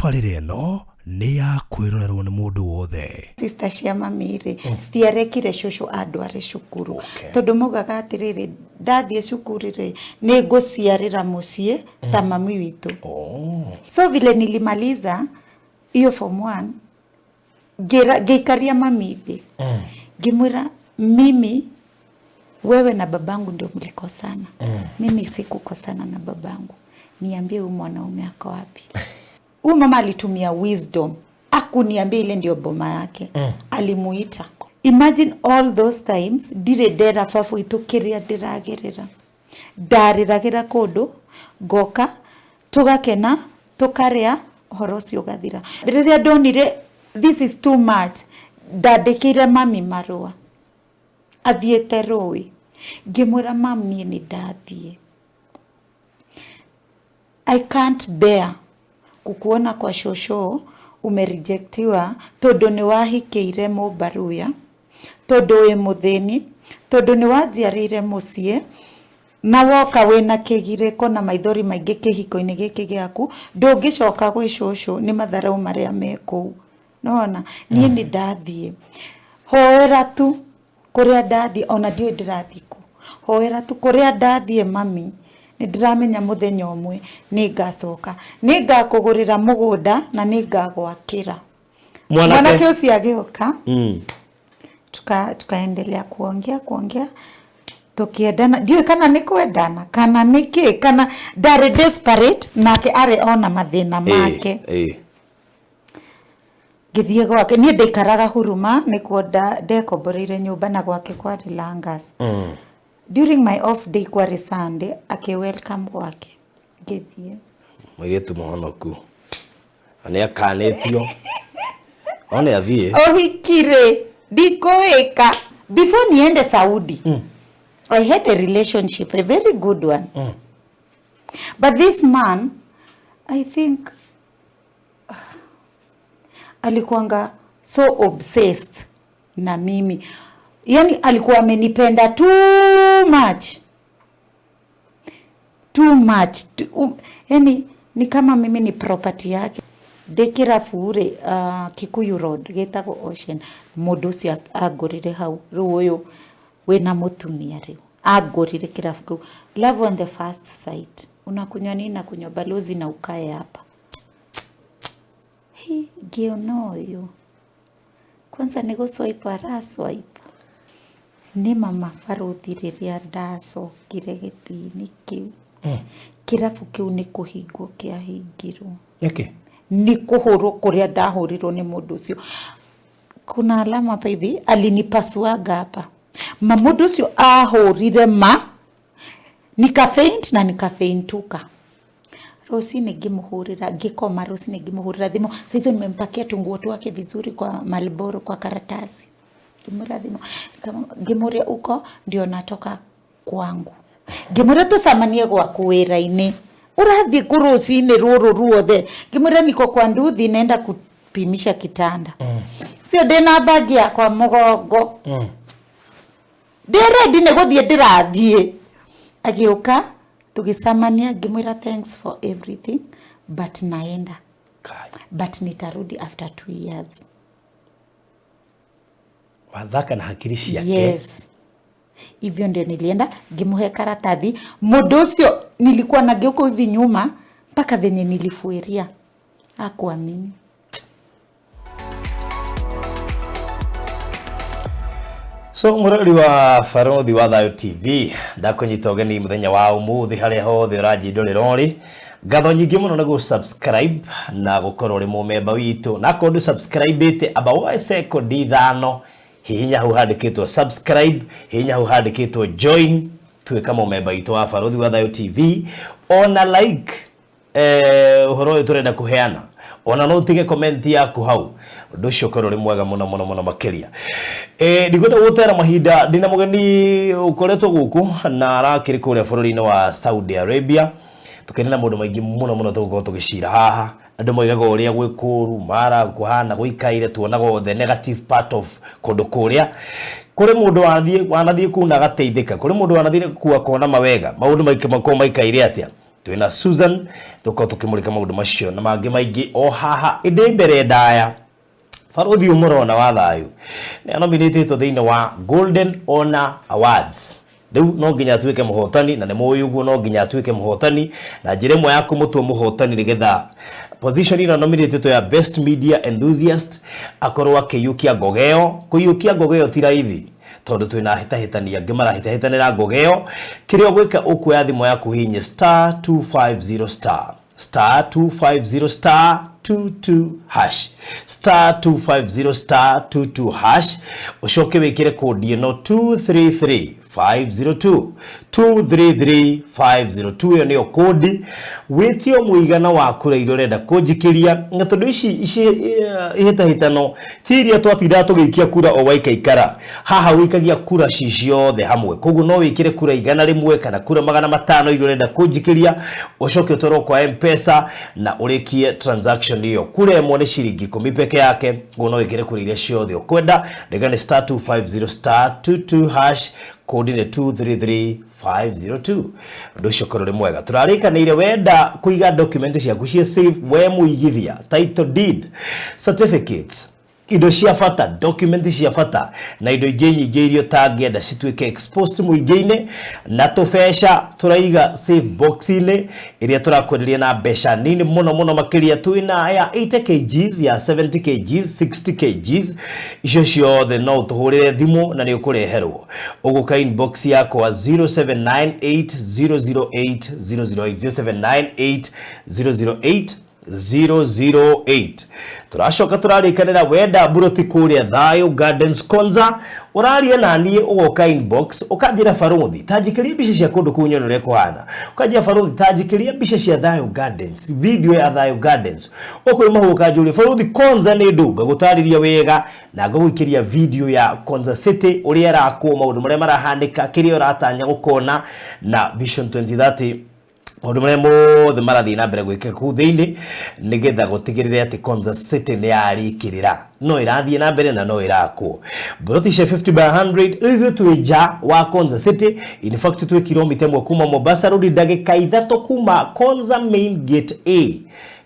Tabarĩra ĩno nĩ ya kwĩrorerwo nĩ mũndũ wothe. Sister cia mami rĩ, citiarekire cũcũ andware cukuru. Tondũ maugaga atĩrĩrĩ, ndathiĩ cukuru rĩ, nĩ ngũciarĩra mũciĩ ta mami witũ. So vile nilimaliza hiyo form 1, ngĩikaria mami thĩ, ngĩmwĩra, mimi wewe na babangu ndio mlikosana. Mimi sikukosana na babangu. Niambie huyu mwanaume ako wapi? Huyu mama alitumia wisdom. Akuniambia ile ndio boma yake. Alimuita. Imagine all those times ndirĩ ndera baba witũ kĩrĩa ndĩragerera. Ndarĩragĩra kũndũ, ngoka, tũgakena, tũkarĩa, ũhoro ũcio ũgathira. Rĩrĩa ndonire this is too much, ndandĩkĩire mami marũa athiĩte rũĩ. Ngĩmwĩra, mam, niĩ nĩ ndathiĩ. I can't bear kukuona kwa shosho umerejectiwa tondũ nĩ wahikĩire mũmbaruya, tondũ wĩ mũthĩni, tondũ nĩ wanjiarĩire mũciĩ na woka wĩna kĩgirĩko na maithori maingĩ kĩhiko-inĩ gĩkĩ gĩaku, ndũngĩcoka gwĩ cũcũ nĩ matharau marĩa me kũu. Nĩwona? Niĩ nĩ ndathiĩ. Hoera tu kũrĩa ndathiĩ, ona ndiũĩ ndĩrathiĩ kũ. Hoera tu kũrĩa ndathiĩ mami, nĩ ndĩramenya mũthenya ũmwe nĩ ngacoka. Nĩ ngakũgũrĩra mũgũnda na nĩ ngagwakĩra. Mwanake ũcio agĩũka, tukaendelea kuongea kuongea, tukiendana. Ndiũĩ kana nĩ kwendana kana nĩ kĩ, kana ndarĩ desperate nake arĩ ona mathĩna make. Ngĩthiĩ gwake, niĩ ndaikaraga Huruma, nĩkuo ndekomboreire nyũmba na gwake kwarĩ Langas. During my off day kwarĩ Sunday, akĩ welcome gwake. Ngĩthiĩ. Mũirĩtu mũhonoku. Na nĩ akanĩtio. No nĩ athiĩ. Ũhiki-rĩ, ndikũhĩka. Before niende Saudi, I had a relationship, a very good one. But this man, I think, alikuanga so obsessed na mimi. Yani alikuwa amenipenda too much. Too much. Yani ni kama mimi ni property yake. Ndĩ kĩrabu rĩ, Kikuyu Road, gĩtagwo Ocean, mũndũ ũcio angũrire hau. Rĩu ũyũ wĩna mũtumia rĩu. Angũrire kĩrabu kĩu. Love on the first sight. Unakunywa nini? Nakunywa Balozi na ukae hapa. Hi, ngĩona ũyũ. Kwanza nĩ gũ-swipe ara-swipe. Nĩ mama barothi rĩrĩa ndacokire gĩtĩ-inĩ kĩu. Kĩrabu kĩu nĩ kũhingwo kĩahingirwo. Nĩkĩ? Nĩ kũhũrwo kũrĩa ndahũrirwo nĩ mũndũ ũcio. Kuna alama hapa hivi, alinipasuaga hapa. Ma mũndũ ũcio ahũrire ma, nika faint na nikafaintuka. Rũcinĩ ngĩmũhũrĩra, ngĩkoma rũcinĩ ngĩmũhũrĩra thimũ. Saa hizo nimempakia tunguo twake vizuri kwa Marlboro kwa karatasi. Ngĩmũhũrĩra thimũ, ngĩmũria uko ndio natoka kwangu. Ngĩmwĩra tũcemanie gwaku wĩra-inĩ. Ũrathiĩ kũ rũcinĩ rũrũ ruothe? Ngĩmwĩra niko kwa nduthi naenda kupimisha kitanda. Sio ndĩna bagi yakwa mũgongo. Ndĩ ready nĩ gũthiĩ ndĩrathiĩ. Agĩũka tũgĩcemania, ngĩmwĩra thanks for everything but naenda. Kai. But nitarudi after 2 years. Wathaka na hakiri ciake. Yes. Hivyo ndio nilienda ngĩmũhe karatathi. Mũndũ ũcio nilikuwa nageuka hivi nyuma mpaka venye nilifueria. Hakuamini. So mũrori wa Barothi wa Thayũ TV, ndakũnyita ũgeni mũthenya wa ũmũthĩ harĩa hothe ũranjindũrĩra ũrĩ. Ngatho nyingĩ mũno nĩ gũ-subscribe na gũkorwo ũrĩ mũmemba witũ. Na akorwo ndũ subscribe-ĩte, amba woe sekondi ithano, hihinya hau handĩkĩtwo subscribe, hihinya hau handĩkĩtwo join, tuĩka mũmemba witũ wa Barothi wa Thayũ TV. Ona like ũhoro ũyũ tũrenda kũheana, ona no ũtige comment yaku hau, ũndũ ũcio ũkorwo ũrĩ mwega mũno mũno mũno makĩria. Ndikwenda gũtera mahinda, ndĩna mũgeni ũkoretwo gũkũ na arakĩrĩ kũrĩa bũrũri-inĩ wa Saudi Arabia. Tũkĩrĩ na maũndũ maingĩ mũno mũno tũgũkorwo tũgĩcira haha. Andũ moigaga ũrĩa gwĩ kũũru, mara kũhana gũikaire, tuonaga the negative part of kũndũ kũrĩa. Kũrĩ mũndũ wanathiĩ kũu na agateithĩka, kũrĩ mũndũ wanathiĩ kũu akona mawega, maũndũ makorwo maikaire atĩa. Twina Susan tukorwo tukimurika maundu macio na mangi maingi o haha indi mbere ndaya. Baruthi umurona wa thayu ni anominatĩtwo thĩinĩ wa Golden Honor Awards. Rĩu no nginya atuĩke mũhotani, na nĩ mũĩ ũguo, no nginya atuĩke mũhotani, na njĩra ĩmwe ya kũmũtua mũhotani nĩgetha position ĩno nominatĩtwo ya Best Media Enthusiast akorwo akĩiyũkia ngogeo. Kũiyũkia ngogeo ti raithi, tondũ twĩna hĩtahĩtani angĩ marahĩtahĩtanĩra ngogeo. Kĩrĩa ũgwĩka, ũkuoya thimũ yaku, hihinye star 250 star star 250 star 22 hash, star 250 star 22 hash, ucoke wikire kodi ĩno 233502, 233502. Ĩyo nĩyo kodi. Wĩtio mũigana wa kura iria ũrenda kũnjikĩria, na tondũ ici ihĩtahĩtano ti iria twatindaga tũgĩikia kura o waikaikara, haha wĩikagia kura ci ciothe hamwe. Koguo no wĩkĩre kura 100 kana kura 500 iria ũrenda kũnjikĩria, ũcoke ũtwarwo kwa M-Pesa na ũrĩkie transaction ĩyo. Kura ĩmwe nĩ ciringi 10 peke yake, koguo no wĩkĩre kura iria ciothe ũkwenda. Rĩga nĩ star 250 star 22 hash, kodi nĩ 233502. Ũndũ ũcio ũkorwo ũrĩ mwega. Tũrarĩkanĩire wenda kũiga document ciaku ciĩ safe, we mũigithia, title deed, certificates, indo cia bata, document cia bata na indo ingĩ nyingĩ iria ũtangĩenda cituĩke exposed mũingĩ-inĩ, na tũbeca tũraiga safe box-inĩ ĩrĩa tũrakwenderia na mbeca nini mũno mũno makĩria. Twĩna ya 80 kgs, ya 70 kgs, 60 kgs, icio ciothe no ũtũhũrĩre thimũ na nĩ ũkũreherwo. Ũgũka inbox yakwa 0798 008 008, 0798 008 008. Tũracoka tũrarĩkanĩra wenda mburoti kũrĩa Thayo Gardens Konza, ũraria na niĩ, ũgoka inbox ũkanjĩra, "Baruthi, tanjikĩria mbica cia kũndũ kũu nyone ũrĩa kũhana." Ũkanjĩra, "Baruthi, tanjikĩria mbica cia Thayo Gardens, video ya Thayo Gardens." Ũkwĩma hau ũkanjũria, "Baruthi, Konza nĩ ndũ?" Ngagũtarĩria wega na ngagũikĩria video ya Konza City, ũrĩa ĩrakwo, maũndũ marĩa marahanĩka, kĩrĩa ũratanya gũkona na Vision 2030, maũndũ marĩa mothe marathiĩ na mbere gwĩkĩka kũu thĩinĩ, nĩgetha gũtigĩrĩre atĩ Konza City nĩ yarĩkĩrĩra, no ĩrathiĩ na mbere na no ĩrakwo. Mburoti cia 50 by 100, rĩu ithuĩ twĩ nja wa Konza City. In fact, twĩ kilomita 1 kuma Mombasa Road, ndagĩka 3 kuma Konza main gate A.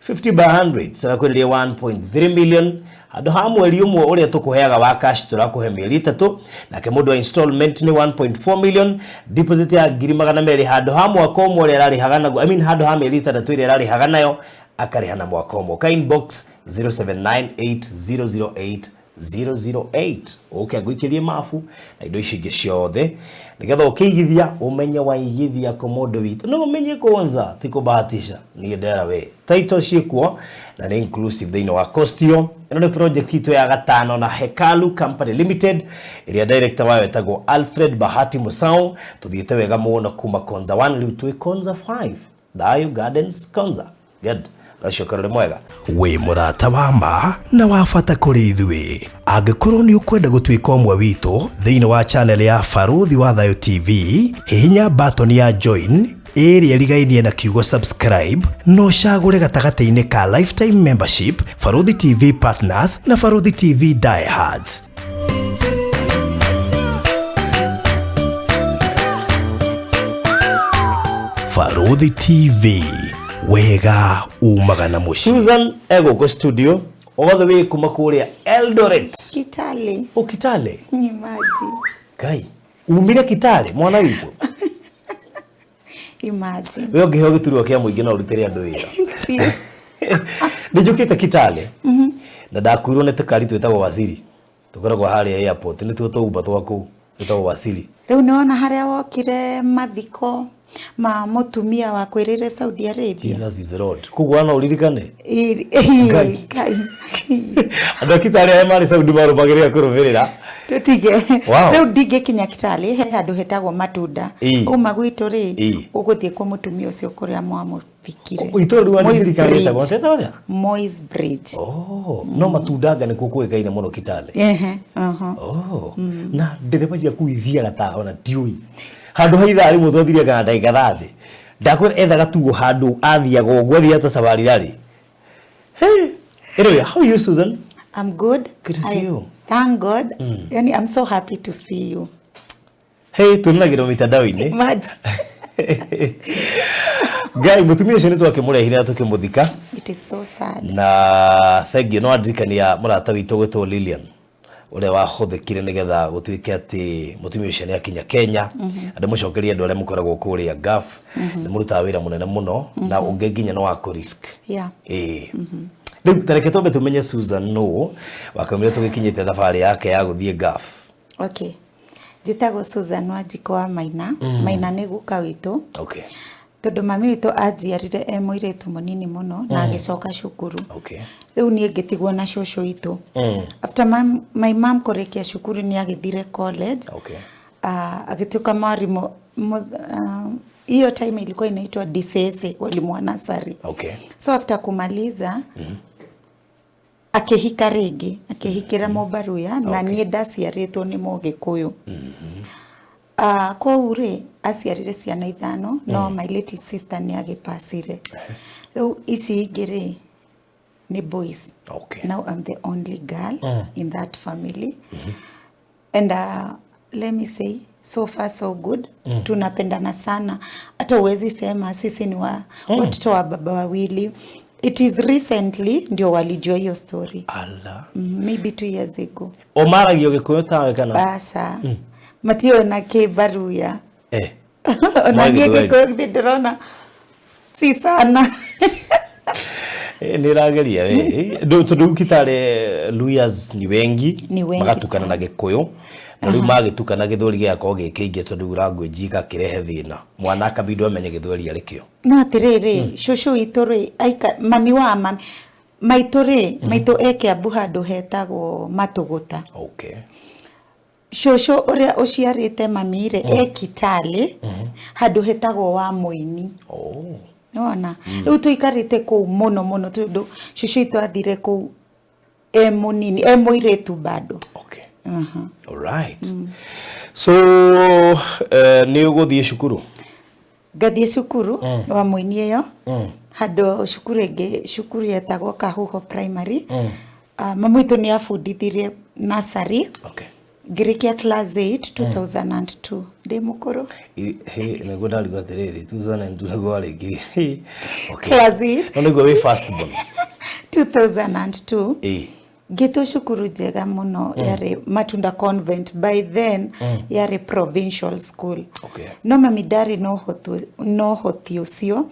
50 by 100 tũrakwenderia 1.3 million. Handũ ha mweri 1 ũrĩa tũkũheaga wa cash, tũrakũhe mĩeri 3. Nake mũndũ wa installment nĩ 1.4 million, deposit ya 200,000, handũ ha mwaka 1 ũrĩa ararĩhaga naguo, I mean, handũ ha mĩeri 6 ĩrĩa ararĩhaga nayo, akarĩha na mwaka 1. Ka inbox 0798 008 008, ũke ngũikĩrie mabu na indo icio ingĩ ciothe, nĩgetha ũkĩigithia ũmenye waigithia kũ. Mũndũ witũ no ũmenye Konza ti kũbahatisha. Niĩ ndera we title ciĩkuo na nĩ inclusive thĩinĩ wa cost ĩyo. Ĩno nĩ project itũ ya gatano na Hekalu Company Limited, ĩrĩa director wayo etagwo Alfred Bahati Musau. Tũthiĩte wega mũno kuma Konza 1, rĩu twĩ Konza 5, Thayo Gardens Konza. Good, rũcio rũrĩ mwega. Wĩ mũrata wa ma na wa bata kũrĩ ithuĩ. Angĩkorwo nĩ ũkwenda gũtuĩka ũmwe witũ thĩinĩ wa channel ya Baruthi wa Thayo TV, hihinya button ya join ĩrĩa ĩrigainie na kiugo subscribe, no ũcagũre gatagatĩ-inĩ ka lifetime membership, Baruthi TV partners na Baruthi TV diehards. Baruthi TV, wega umaga na mũciĩ. Susan egũkũ studio all the way kuma kũrĩa Eldoret. Kitale. O Kitale. Ni maji. Ngai, umire Kitale mwana witũ. Imagine. We ũngĩheo gĩturwa kĩa mũingĩ no ũrutĩre andũ wĩra. Nĩ njũkĩte Kitale na ndakuirwo nĩ tũkari twĩtagwo Wasiri, tũkoragwo harĩa airport, nĩ tuo tũumba twa kũu twĩtagwo Wasiri. Rĩu nĩwona harĩa wokire mathiko ma mũtumia wakwĩrĩire Saudi Arabia. Jesus is Lord. Koguo no ũririkane Ngai. Ngai. Andũ a Kitale arĩa marĩ Saudi marũmagĩrĩra kũrũmĩrĩra. Tũtige. Wow. Rĩu ndingĩkinya Kitale, he handũ hetagwo Matunda. Uma gwitũ rĩ, ũgũthiĩ kwa mũtumia ũcio kũrĩa mwamũthikire. Itũũra rĩu Moi's thirikari Bridge. ĩtagwo atĩa ũrĩa? Moi's Bridge. Oh, no matundanga nĩkuo kũĩkaine mũno Kitale. Ehe, aha. Oh, na ndereba ciaku ithiaga ta ona ndiũĩ handũ ha ithaa 1 twathire kana ndagĩka 30, ndakwĩra ethaga tugo handũ athiaga ũguo, athiaga ta safari rally. Hey, anyway, how are you, Susan? I'm good. Good to see you. Thank God. Yani, I'm so happy to see you. Hey, tuonanagĩrwo mitandao-inĩ. Imagine. Ngai mutumia ũcio nĩ twakĩmũrehire na tũkĩmũthika. It is so sad. Na thengiũ no andirikania mũrata witũ gwĩtwo Lilian ũrĩa wahũthĩkire nĩgetha gũtuĩke atĩ mũtumia ũcio nĩ akinya Kenya. Ndĩmũcokerie andũ arĩa mũkoragwo kũrĩa Gulf, nĩ mũrutaga wĩra mũnene mũno na ũngĩ nginya nĩ wa kũ risk. Ĩĩ. Rĩu tareke twambe tũmenye Susan nũ wakamire tũgĩkinyĩte thabarĩ yake ya gũthiĩ Gulf. Okay. Njĩtagwo Susan Wanjikũ wa Maina. Maina nĩ guka witũ. Okay. Tondũ mami witũ anjiarire e mũirĩtu mũnini mũno na agĩcoka cukuru. Okay. Rĩu niĩ ngĩtigwo na cũcũ witũ. After my mom kũrĩkia cukuru nĩ agĩthire college. Okay. Agĩtuĩka mwarimũ hiyo time ilikuwa inaitwa DCS, walimu wa nursery. Okay. So after kumaliza akĩhika rĩngĩ, akĩhikĩra Mũmbaruya na niĩ ndaciarĩtwo nĩ Mũgĩkũyũ. Kwoguo rĩ aciarire ciana 5 no my little sister nĩ agĩpacire. Rĩu ici ingĩ rĩ nĩ boys. Okay. Now I'm the only girl in that family. And let me say so far so good. Tunapendana sana. Hata huwezi sema sisi ni watoto wa baba wawili. It is recently ndio walijua hiyo story. Ala. Maybe 2 years ago. Ũmaragio Gĩkũyũ tawe kana? Basha. Matio na Kĩbaruya. Ona Mwagi niĩ Gĩthweri. Gĩkũyũ githĩ ndĩrona si sana. Nĩ ĩrageria we. Tondũ Kitale Luyas ni wengi, Ni wengi magatukana na sana. Gĩkũyũ. Na rĩu magĩtukana Gĩthweri gĩgakorwo gĩ kĩingĩ tondũ language igakĩrehe thĩna. Mwana akabindwo amenye Gĩthweri arĩ kĩo. No atĩrĩrĩ, cũcũ witũ rĩ, aika, mami wa mami, maitũ rĩ, maitũ e Kiambu handũ hetagwo Matũgũta. Okay. Cũcũ ũrĩa ũciarĩte mami rĩ, e Kitale, handũ hetagwo wa Mũini. Nĩwona? Rĩu tũikarĩte kũu mũno mũno tondũ cũcũ witũ athire kũu e mũnini, e mũirĩtu bado. Okay. All right. So, nĩ ũgũthiĩ cukuru? Ngathiĩ cukuru wa Mũini ĩyo. Handũ cukuru ĩngĩ, cukuru yetagwo Kahuho Primary. Mami witũ nĩ abundithirie nursery. Okay. Ngĩrĩkia class 8 2002. Ndĩ mũkũrũ. Nĩguo ndarigwo atĩrĩrĩ, 2002 nĩguo warĩkirie. Okay. Class 8. No nĩguo wĩ first born. 2002. Ngĩtwo cukuru njega mũno yarĩ Matunda Convent, by then yarĩ provincial school. Okay. No mami ndarĩ na ũhoti ũcio.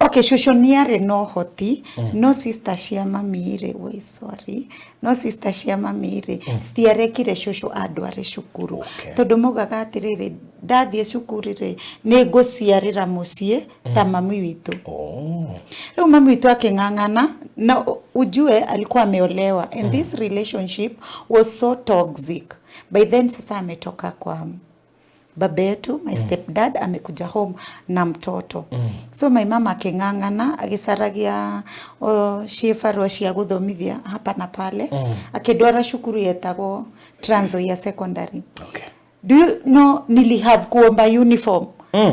Okay, cũcũ nĩ arĩ na ũhoti, no sister cia mami rĩ, woi sorry, no sister cia mami rĩ, citiarekire cũcũ andware cukuru. Okay. Tondũ maugaga atĩrĩrĩ, ndathiĩ cukuru rĩ, nĩ ngũciarĩra mũciĩ ta mami witũ. Rĩu mami witũ akĩng'ang'ana, na ujue alikuwa ameolewa, and this relationship was so toxic. By then sasa ametoka kwa baba yetu, my stepdad amekuja home na mtoto. So my mama aking'ang'ana agĩcaragia ciĩbarũa cia gũthomithia hapa na pale. Akĩndwara cukuru yetagwo Trans Nzoia Secondary. Okay. Do you know nilihave kuomba uniform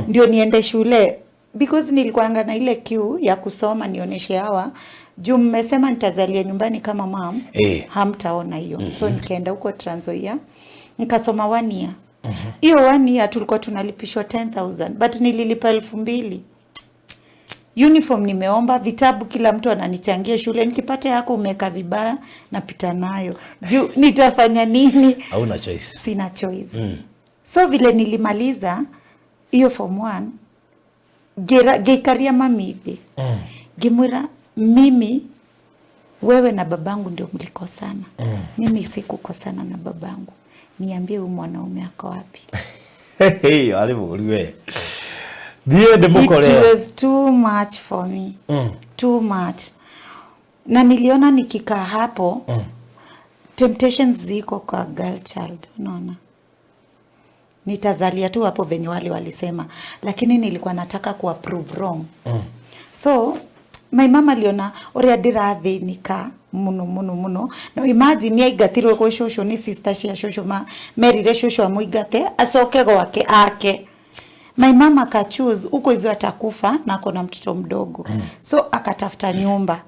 ndio niende shule because nilikuanga na ile kiu ya kusoma nionyeshe hawa juu mmesema nitazalia nyumbani kama mom. Hamtaona hiyo. So nikaenda huko Trans Nzoia nikasoma 1 year. Hiyo 1 year tulikuwa tunalipishwa 10,000 but nililipa 2,000. Uniform nimeomba, vitabu kila mtu ananichangia shule, nikipata yako umeka vibaya napita nayo. Juu nitafanya nini? Hauna choice. Sina choice. So vile nilimaliza hiyo form 1, ngĩikaria mami thĩ. Ngĩmwĩra mimi wewe na babangu ndio mlikosana. Mimi sikukosana na babangu. Niambie huyu mwanaume ako wapi? Hey, arĩ mũru we. Thiĩ ndĩmũkore. It was too much for me. Too much. Na niliona nikikaa hapo, temptations ziko kwa girl child, unaona. Nitazalia tu hapo venye wale walisema, lakini nilikuwa nataka kuwa prove wrong. So my mama aliona uria ndirathinika muno muno muno. No imagine niaingatirwo gwĩ cũcũ nĩ sister cia cũcũ merire cũcũ amũingate acoke gwake ake. My mama aka choose huko hivyo atakufa na ako na mtoto mdogo. So akatafuta nyumba.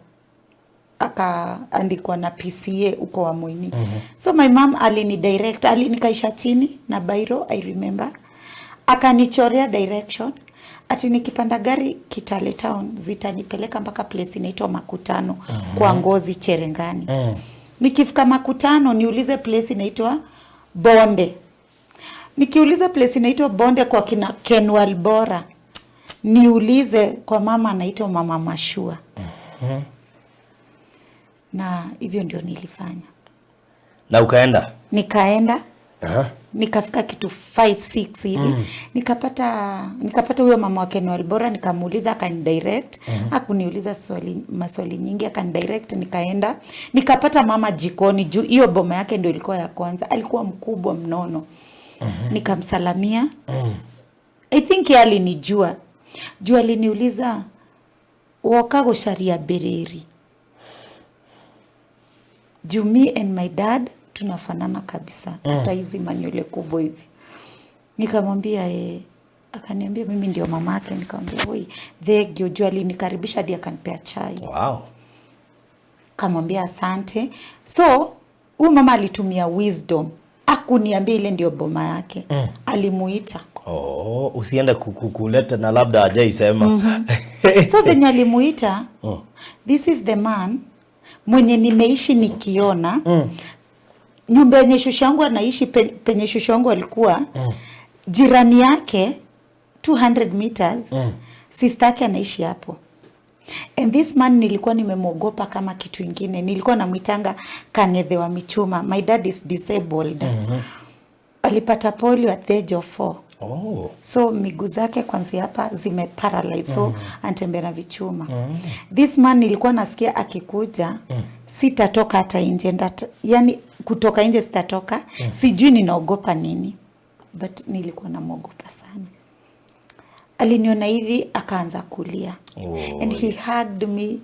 Akaandikwa na PCA huko wa Muini. So my mom alini direct, alinikaisha chini na bairo, I remember. Akanichorea direction. Ati nikipanda gari Kitale town zitanipeleka mpaka place inaitwa Makutano kwa Ngozi Cherengani. Nikifika Makutano niulize place inaitwa Bonde. Nikiuliza place inaitwa Bonde kwa kina Kenwal Bora, niulize kwa mama anaitwa Mama Mashua. Na hivyo ndio nilifanya. Na ukaenda? Nikaenda. Nikafika kitu 5 6 hivi. Nikapata huyo mama wa Kenwal Bora, nikamuuliza akanidirect. Hakuniuliza maswali nyingi, akanidirect. Nikaenda nikapata mama jikoni, juu hiyo boma yake ndio ilikuwa ya kwanza. Alikuwa mkubwa mnono. Nikamsalamia. I think yeye alinijua. Juu aliniuliza woka gũcaria mbĩrĩri. Juu me and my dad tunafanana kabisa, hata hizi manywele kubwa hivi. Nikamwambia akaniambia mimi ndio mamake. Nikamwambia oi, thegio. Juu alinikaribisha hadi akanipea chai. Kamwambia asante. So huyu mama alitumia wisdom, akuniambia ile ndio boma yake. Alimuita. Oh, usiende kuleta na labda hajaisema. So venye alimuita, this is the man mwenye nimeishi nikiona. Nyumba yenye shushu yangu anaishi, penye shushu yangu alikuwa, jirani yake 200 meters, sister yake anaishi hapo. And this man nilikuwa nimemwogopa kama kitu ingine. Nilikuwa namuitanga Kang'ethe wa Michuma. My dad is disabled. Alipata polio at the age of 4. So miguu zake kwanzia hapa zime paralyze, so anatembea na vichuma. This man nilikuwa nasikia akikuja, sitatoka hata nje, yani kutoka nje sitatoka. Sijui ninaogopa nini, but nilikuwa namuogopa sana. Aliniona hivi akaanza kulia. And he hugged me.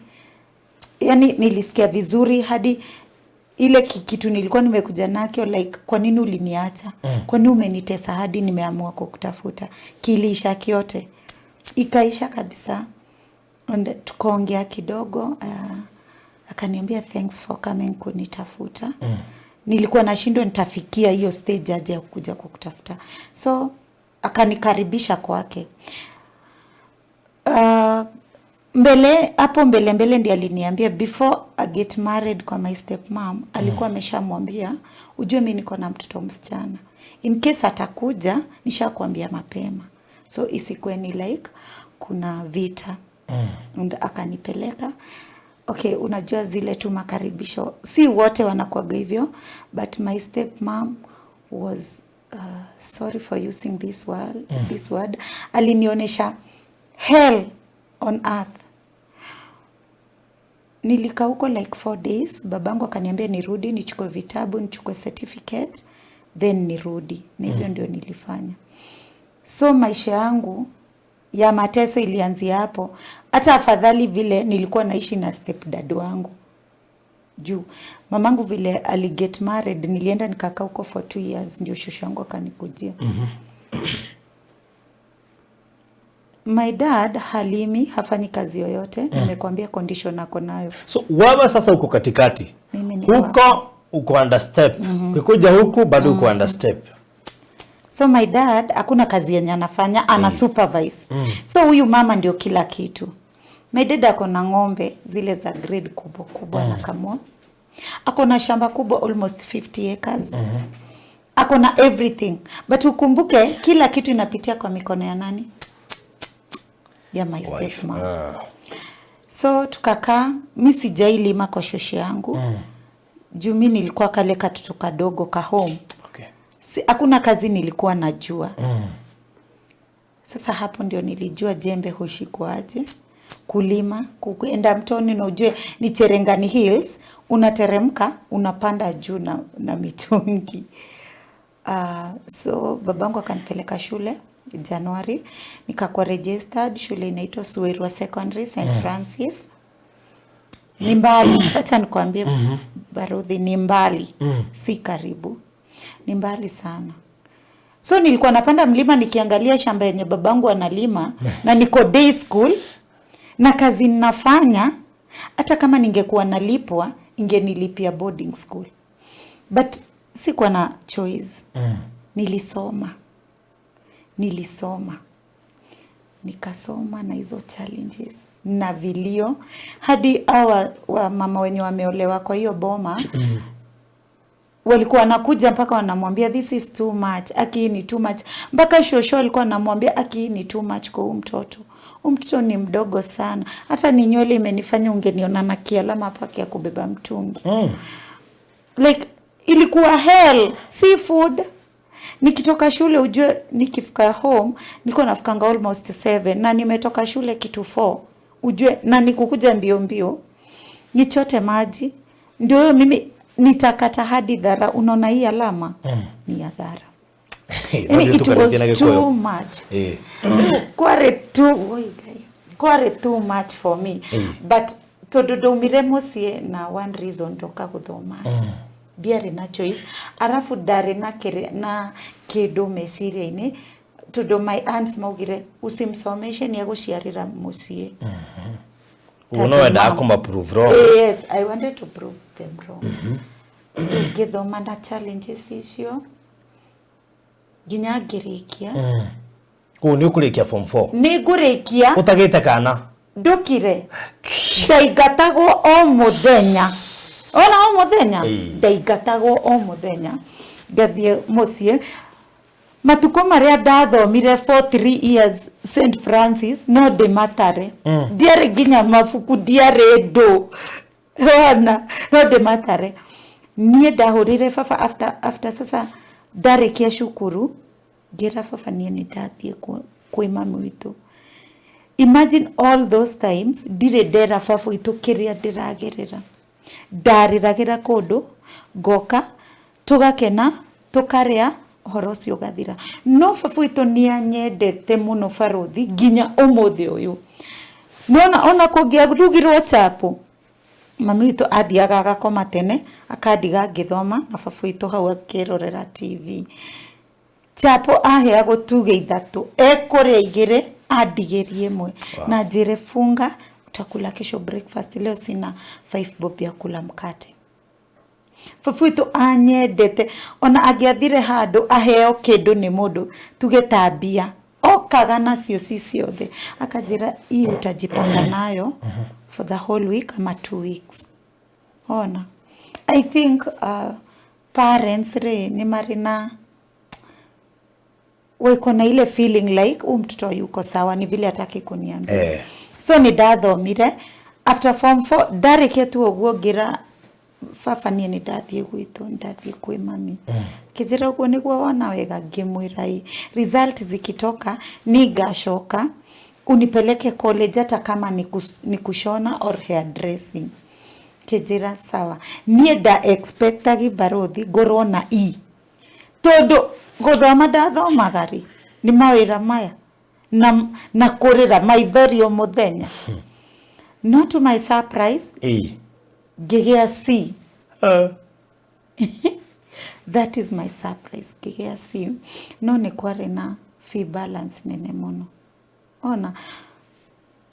Yani nilisikia vizuri hadi ile kitu nilikuwa nimekuja nakyo, like kwa nini uliniacha? Kwa nini umenitesa hadi nimeamua kukutafuta? Kiliisha kiote. Ikaisha kabisa. And tukaongea kidogo, akaniambia thanks for coming kunitafuta. Nilikuwa nashindwa nitafikia hiyo stage aje ya kuja kukutafuta. So akanikaribisha kwake. Mbele hapo mbele mbele ndiye aliniambia before I get married kwa my stepmom, alikuwa ameshamwambia ujue mimi niko na mtoto msichana. In case atakuja nishakwambia mapema. So isikuwe ni like kuna vita. And akanipeleka. Okay, unajua zile tu makaribisho, si wote wanakuwaga hivyo, but my stepmom was sorry for using this word, this word, alinionyesha hell on earth. Nilikaa huko like 4 days, babangu akaniambia nirudi, nichukue vitabu, nichukue certificate, then nirudi. Na hivyo ndio nilifanya. So maisha yangu ya mateso ilianzia hapo. Hata afadhali vile nilikuwa naishi na stepdad wangu. Juu mamangu vile ali get married, nilienda nikakaa huko for 2 years, ndio shosho yangu akanikujia. My dad halimi, hafanyi kazi yoyote. Nimekuambia condition ako nayo. So wewe sasa uko katikati. Mimi niko Huko uko under step. Ukikuja huku bado uko under step. So my dad hakuna kazi yenye anafanya, ana supervise. So huyu mama ndio kila kitu. My dad ako na ng'ombe zile za grade kubwa kubwa na kamua. Ako na shamba kubwa almost 50 acres. Ako na everything. But ukumbuke kila kitu inapitia kwa mikono ya nani? Ya my stepmom. So tukakaa, mi sijailima kwa shosho yangu. Juu mi nilikuwa kale katoto kadogo ka home. Si, hakuna kazi nilikuwa najua. Sasa hapo ndio nilijua jembe hushikwaje, kulima, kuenda mtoni na ujue ni Cherengani Hills, unateremka, unapanda juu na mitungi. So babangu akanipeleka shule Januari, nikakuwa registered, shule inaitwa Suwerwa Secondary St. Francis. Ni mbali, acha nikwambie Baruthi, ni mbali, si karibu. Ni mbali sana. So nilikuwa napanda mlima nikiangalia shamba yenye babangu analima na niko day school na kazi ninafanya, hata kama ningekuwa nalipwa ingenilipia boarding school. But sikuwa na choice. Nilisoma. Nilisoma. Nikasoma na hizo challenges na vilio hadi hawa wa mama wenye wameolewa kwa hiyo boma walikuwa wanakuja mpaka wanamwambia, "This is too much, aki hii ni too much." Mpaka shosho alikuwa anamwambia, "Aki hii ni too much kwa huu mtoto, huu mtoto ni mdogo sana, hata ni nywele imenifanya ungeniona na kialama hapa ya kubeba mtungi." Like, ilikuwa hell, si food. Nikitoka shule, ujue nikifika home nilikuwa nafikanga almost 7 na nimetoka shule kitu 4, ujue na nikukuja mbio mbio nichote maji, ndio hiyo mimi nitakata hadi dhara. Unaona hii alama ni ya dhara. Yani it was too much. Kware too, oi Ngai, kware too much for me. But tondu ndaumire muciĩ na one reason, ndoka guthoma, ndiarĩ na choice. Arafu ndarĩ na kĩrĩ na kĩndũ meciria-inĩ, tondu my aunts maugire, "Usimsomeshe, ni egũciarĩra mũciĩ." Ũguo no wendaga kũma prove wrong. Yes, I wanted to prove them wrong. Ngĩthoma na challenges icio nginya ngĩrĩkia. Kũu nĩ ũkũrĩkia form 4? Nĩ ngũrĩkia. Ũtagĩte kana? Ndũkire, ndaingatagwo o mũthenya, ona o mũthenya. Ndaingatagwo o mũthenya ngathiĩ mũciĩ. Matukũ marĩa ndathomire for 3 years St Francis no ndĩmatare. Ndiarĩ nginya mabuku, ndiarĩ ndũ ona no ndĩmatare. Niĩ ndahũrĩire baba after sasa ndarĩkia cukuru, ngĩra baba niĩ nĩ ndathiĩ kwĩ mami witũ. Imagine, all those times ndirĩ ndera baba witũ kĩrĩa ndĩragerera. Ndarĩragĩra kũndũ, ngoka, tũgakena, tũkarĩa, ũhoro ũcio ũgathira. No baba witũ nĩ anyendete mũno, barothi, nginya ũmũthĩ ũyũ. Nona ona kũngĩarugirwo chapo, mami witũ athiaga agakoma tene, akandiga ngĩthoma na baba witũ hau akĩrorera TV. Chapo aheagwo tuge ithatũ, ekũrĩa igĩrĩ, andigĩrie ĩmwe na njĩre, "Funga, utakula kesho breakfast, leo sina 5 bob ya kula mkate." Baba witũ anyendete. Ona angĩathire handũ aheo kĩndũ nĩ mũndũ, tuge ta mbia, okaga nacio ci ciothe, akanjĩra, "Hii utajipanga nayo for the whole week ama 2 weeks." Ona I think parents rĩ nĩ marĩ na wako na ile feeling like huu mtoto yuko sawa, ni vile hataki kuniambia. So nĩ ndathomire. After form 4 ndarĩkia tu ũguo, ngĩra baba niĩ nĩ ndathiĩ gwitũ, nĩ ndathiĩ kwĩ mami. Kĩnjĩra, "Ũguo nĩguo wona wega?" Ngĩmwĩra, "Ĩ, result zikitoka ningacoka unipeleke college, hata kama ni kushona or hairdressing." Kĩnjĩra, "Sawa." Niĩ nda expectagi, barothi, ngorwo na E, tondũ gũthoma ndathomaga rĩ nĩ mawĩra maya na kũrĩra maithori o mũthenya. No to my surprise, ngĩgĩa C. That is my surprise, ngĩgĩa C. No nĩ kwarĩ na fee balance nene mũno. Ona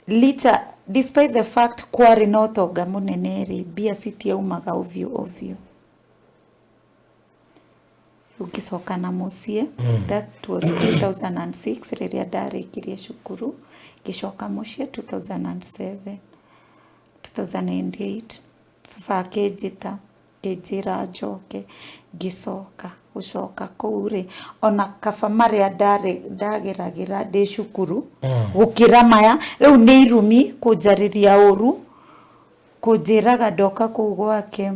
licha, despite the fact kwarĩ na ũtonga mũnene rĩ, mbia citiaumaga ovyo ovyo. Rĩu ngĩcoka na mũciĩ. That was 2006 rĩrĩa ndarĩkirie cukuru. Ngĩcoka mũciĩ 2007, 2008 baba akĩnjĩta, akĩnjĩra njoke. Ngĩcoka. Gũcoka kũu rĩ, ona kaba marĩa ndarĩ ndageragĩra ndĩ cukuru gũkĩra maya. Rĩu nĩ irumi, kũnjarĩria ũru, kũnjĩraga ndoka kũu gwake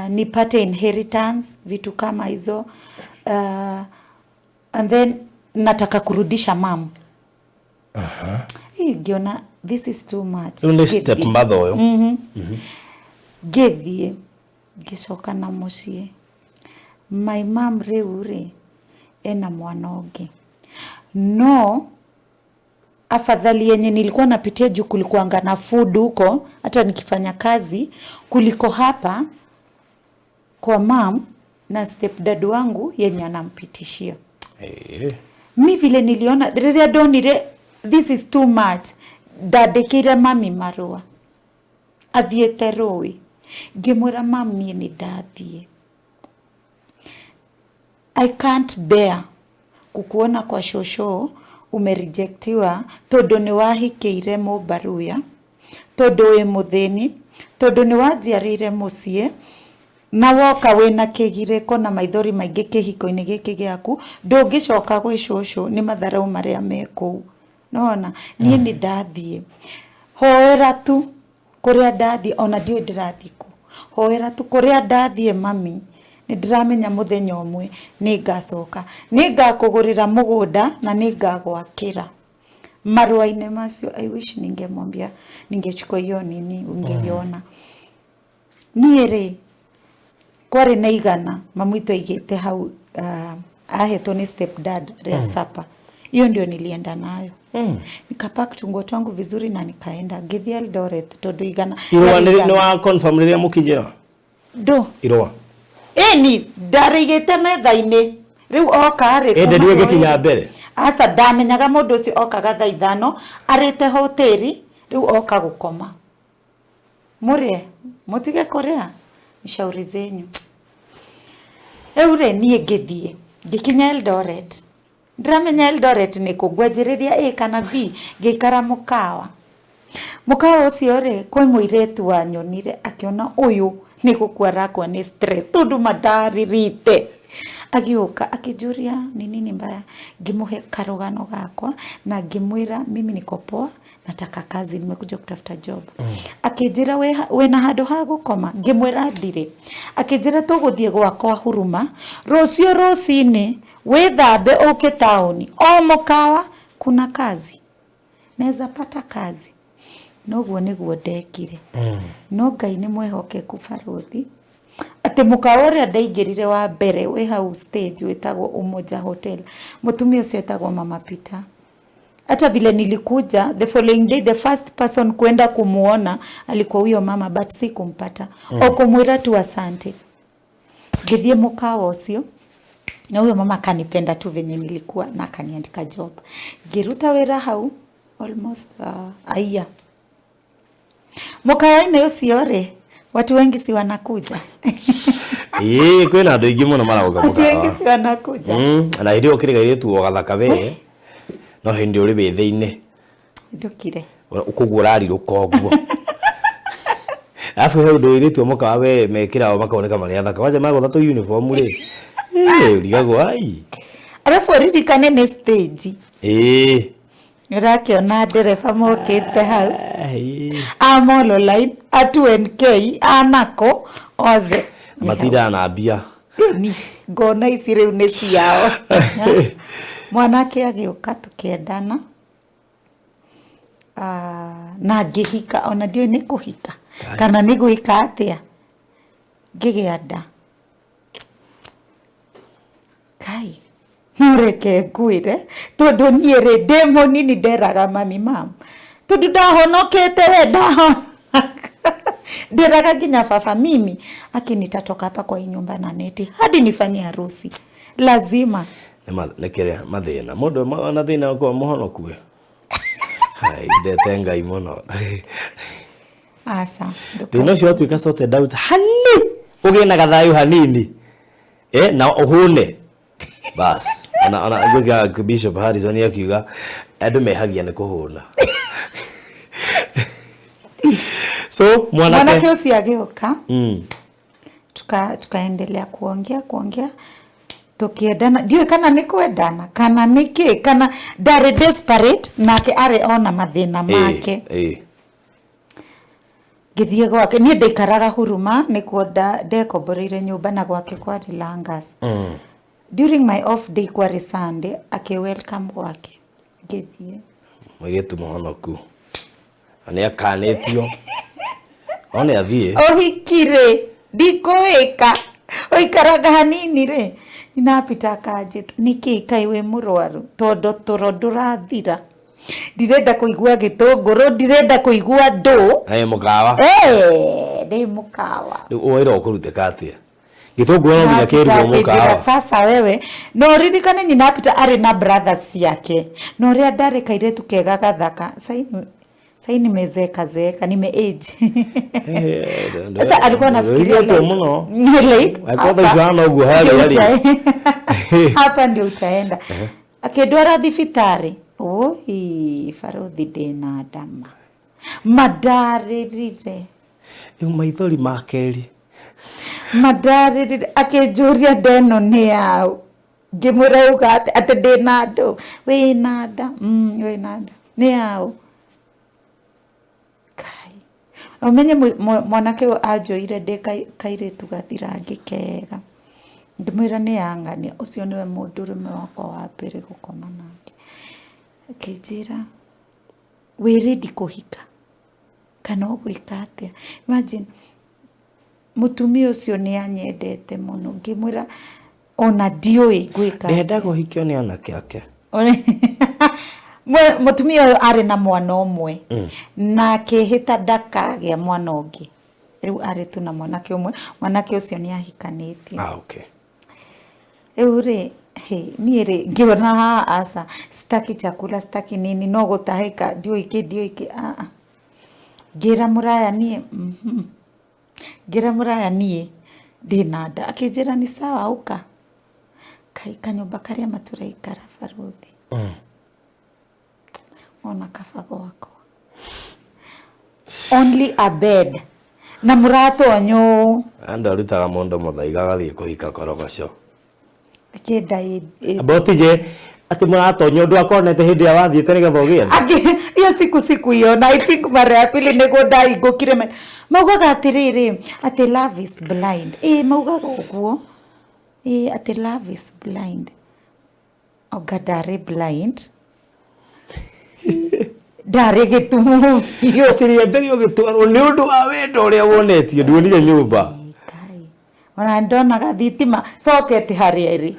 nipate inheritance, vitu kama hizo, and then nataka kurudisha mam. Hii ngiona this is too much. Rĩu nĩ step mother ũyũ. Ngĩthiĩ, ngĩcoka na mũciĩ. My mom rĩu rĩ ena mwana ũngĩ, no afadhali yenye nilikuwa napitia juu kulikuanga na food huko hata nikifanya kazi, kuliko hapa kwa mam na stepdad wangu yenye anampitishia. Mi vile niliona, rĩrĩa ndonire this is too much, ndandĩkĩire mami marũa athiĩte rũĩ, ngĩmwĩra, "Mam, niĩ nĩ ndathiĩ. I can't bear kukuona kwa shosho. Umerejectiwa tondu ni wahikĩire mũmbaruya, tondu wĩ mũthĩni, tondu nĩ wanjiarĩire mũciĩ na woka wĩna kĩgirĩko na maithori maingĩ kĩhiko-inĩ gĩkĩ gĩaku, ndũngĩcoka gwĩ cũcũ nĩ matharau marĩa me kũu. Nona niĩ nĩ ndathiĩ, hoera tu kũrĩa ndathiĩ, ona ndiũĩ ndĩrathiĩ kũ, hoera tu kũrĩa ndathiĩ mami, nĩ ndĩramenya mũthenya ũmwe nĩ ngacoka, nĩ ngakũgũrĩra mũgũnda na nĩ ngagwakĩra. Marũa-inĩ macio, I wish ningemwambia ningechukua hiyo nini ungeiona. Niĩ rĩ, kwarĩ na igana mamu witũ aigĩte hau, ahetwo nĩ step dad rĩa supper. Hiyo ndio nilienda nayo. Nikapack tunguo twangu vizuri na nikaenda, ngĩthiĩ Eldoret tondũ igana Irũa rĩarĩ nĩ igana. Wa confirm rĩrĩa mũkinyĩra? Ndũ. Irũa. Ĩni ndarĩigĩte metha-inĩ rĩu oka rĩ. Ĩndĩ kuma ndiũ ĩngĩkinya rũĩ. Mbere. Aca, ndamenyaga mũndũ ũcio okaga thaa 5 arĩte hoteri, rĩu oka gũkoma. Mũrĩe mũtige kũrĩa ni shauri zenyu. Rĩu rĩ, niĩ ngĩthiĩ, ngĩkinya Eldoret. Ndĩramenya Eldoret nĩ kũ, ngwanjĩrĩria A kana B. Ngĩikara mũkawa. Mũkawa ũcio rĩ, kwĩ mũirĩtu wanyonire akĩona ũyũ nĩ gũkua arakua nĩ stress tondũ mandarĩrĩte. Agĩũka akĩnjũria ni nini mbaya, ngĩmũhe karũgano gakwa na ngĩmwĩra mimi niko poa, nataka kazi, nimekuja kutafuta job. Akĩnjĩra wĩna handũ ha gũkoma? Ngĩmwĩra ndirĩ. Akĩnjĩra tũgũthiĩ gwakwa Huruma rũciũ rũcinĩ, wĩthambe ũke taũni, o mũkawa kuna kazi, naweza pata kazi. Noguo nĩguo ndekire. No Ngai nĩ mwĩhokeku, barũthi, atĩ mũkawa ũrĩa ndaingĩrire wa mbere wĩ hau stage wĩtagwo Umoja Hotel, mũtumia ũcio etagwo Mama Peter. Hata vile nilikuja the following day, the first person kwenda kumuona alikuwa huyo mama, but si kumpata. O kumwĩra tu asante. Ngĩthiĩ mũkawa ũcio na huyo mama akanipenda tu venye nilikuwa na akaniandika job. Ngĩruta wĩra hau almost a year. Mũkawa-inĩ ũcio rĩ, watu wengi si wanakuja? Ĩĩ, kwĩna andũ aingĩ mũno maroka Watu wengi mũkawa. si wanakuja? Na hĩndĩ ĩyo ũkĩrĩ kairĩtu o gathaka we, no hĩndĩ ũrĩ wĩthĩ-inĩ. Ndũkire. Koguo ũrarirũka ũguo. Alafu he ũndũ airĩtu a mũkawa we mekĩraga makoneka marĩ athaka. Wanja magũtha tũ uniform rĩ. Ĩĩ, ũrigagwo ai. Alafu ũririkane nĩ stage. Ĩĩ. Ũrakĩona ndereba mokĩte hau. Ai. A Molo Line, a 2NK, a Nako, othe. Matindaga na mbia. Ĩni, ngona ici rĩu nĩ ciao. Mwanake agĩũka tũkĩendana. Ah, na ngĩhika, ona ndiũĩ nĩ kũhika kana nĩ gwĩka atĩa. Ngĩgĩa nda. Kai, no reke ngwĩre tondũ niĩ rĩ, ndĩ mũnini nderaga mami, mam, tondũ ndahonokete we nderaga nginya baba, mimi aki nitatoka hapa kwa hii nyumba na neti hadi nifanye harusi lazima. Nĩ kĩrĩa mathĩna. Mũndũ ona thĩna ũkorwo mũhonoku we. Hai, ndete Ngai mũno. Aca. Thĩna ũcio watuĩka sorted out hani, ũgĩe na gathayũ hanini. Na ũhũne. Bas. Ona ngwĩka Bishop Harrison akiuga andũ mehagia nĩ kũhũna. So mwanake Mwanake ũcio agĩũka, tukaendelea kuongea kuongea, tukiendana. Ndiũĩ kana nĩ kwendana kana nĩ kĩ, kana ndarĩ desperate nake arĩ ona mathĩna make. Ngĩthiĩ gwake, niĩ ndaikaraga Huruma, nĩkuo ndekomboreire nyũmba na gwake kwarĩ Langas. During my off day, kwarĩ Sunday, akĩ welcome gwake, ngĩthiĩ. Mũirĩtu mũhonoku. Na nĩ akanĩtio. One athiĩ. Ũhiki rĩ, ndikũwĩka, ũikaraga hanini rĩ, ninapita akanjĩta, nĩkĩ kaĩ wĩ mũrwaru? Tondũ toro ndũrathira, ndirenda kũigua gĩtũngũrũ, ndirenda kũigua ndũ. Ĩ mũkawa. Eh, ndĩ mũkawa. Rĩu wĩra ũkũrutĩka atĩa? Gĩtũngũrũ no nginya kĩrugwo Akĩnjĩra, mũkawa. Sasa wewe no ririkane nyina Peter arĩ na brothers ciake, na ũrĩa ndarĩ kairĩtu kega gathaka, sai nimezeeka zeeka, nime age. Sasa alikuwa anafikiria Ndũrigĩtwo like, mũno. like, Angĩkorwo thaa icio hana ũguo harĩa ndio rĩ. hapa ndio utaenda. Akĩndwara thibitarĩ. Oi, barothi, ndĩna ndama mandarĩrire. Rĩu maithori ma kerĩ. Mandarĩrire, akĩnjũria ndeno nĩ yaũ. Ngĩmwĩra uga atĩ ndĩna andũ, wĩna nda, wĩna nda nĩ yaũ. Kai, ũmenye mwanake ũyũ anjoire ndĩ kairĩtu gathirangi kega. Ngĩmwĩra nĩ yang'ania, ũcio nĩwe mũndũrũme wakwa wa mbere gũkoma nake. Akĩnjĩra, wĩ ready kũhika kana ũgwĩka atĩa? Imagine, mũtumia ũcio nĩ anyendete mũno. Ngĩmwĩra ona ndiũĩ ngwĩka. Ndenda kũhikio nĩ anake ake. Mũtumia ũyũ arĩ na mwana ũmwe na akĩhĩta ndakagĩa mwana ũngĩ. Rĩu arĩ tu na mwanake ũmwe, mwanake ũcio nĩ ahikanĩtie. Ah, okay. Rĩu rĩ, niĩ rĩ, ngĩona haha aca, sitaki chakula, sitaki nini, no gũtahĩka, ndiũĩ kĩ, ndiũĩ kĩ, ah ah. Ngĩra mũraya niĩ, Ngĩra mũraya niĩ ndĩna nda. Akĩnjĩra ni sawa, ũka. Kai, kanyũmba karĩa matũraikara, barothi. Ona kaba gwakwa. Only a bed. Na mũratonywo ũũ. Andũ arutaga mũndũ mũthaiga agathiĩ kũhika korogoco. Kĩnda Amba ũtige atĩ mũratonya ũndũ akonete hĩndĩ ĩrĩa wathiĩte nĩgetha ũgĩe nda. Hiyo siku sikuiona. I think mara ya pili nĩguo ndaingũkire. Maugaga atĩrĩrĩ, atĩ love is blind. Ĩĩ, maugaga ũguo. Ĩĩ, atĩ love is blind. Anga ndarĩ blind. Ndarĩ gĩtumumu biũ. Atĩ rĩa mbere ũgĩtwarwo nĩ ũndũ wa wendo ũrĩa wonetio nduonire nyũmba. Ngai. Ona ndonaga thitima socket harĩa ĩrĩ.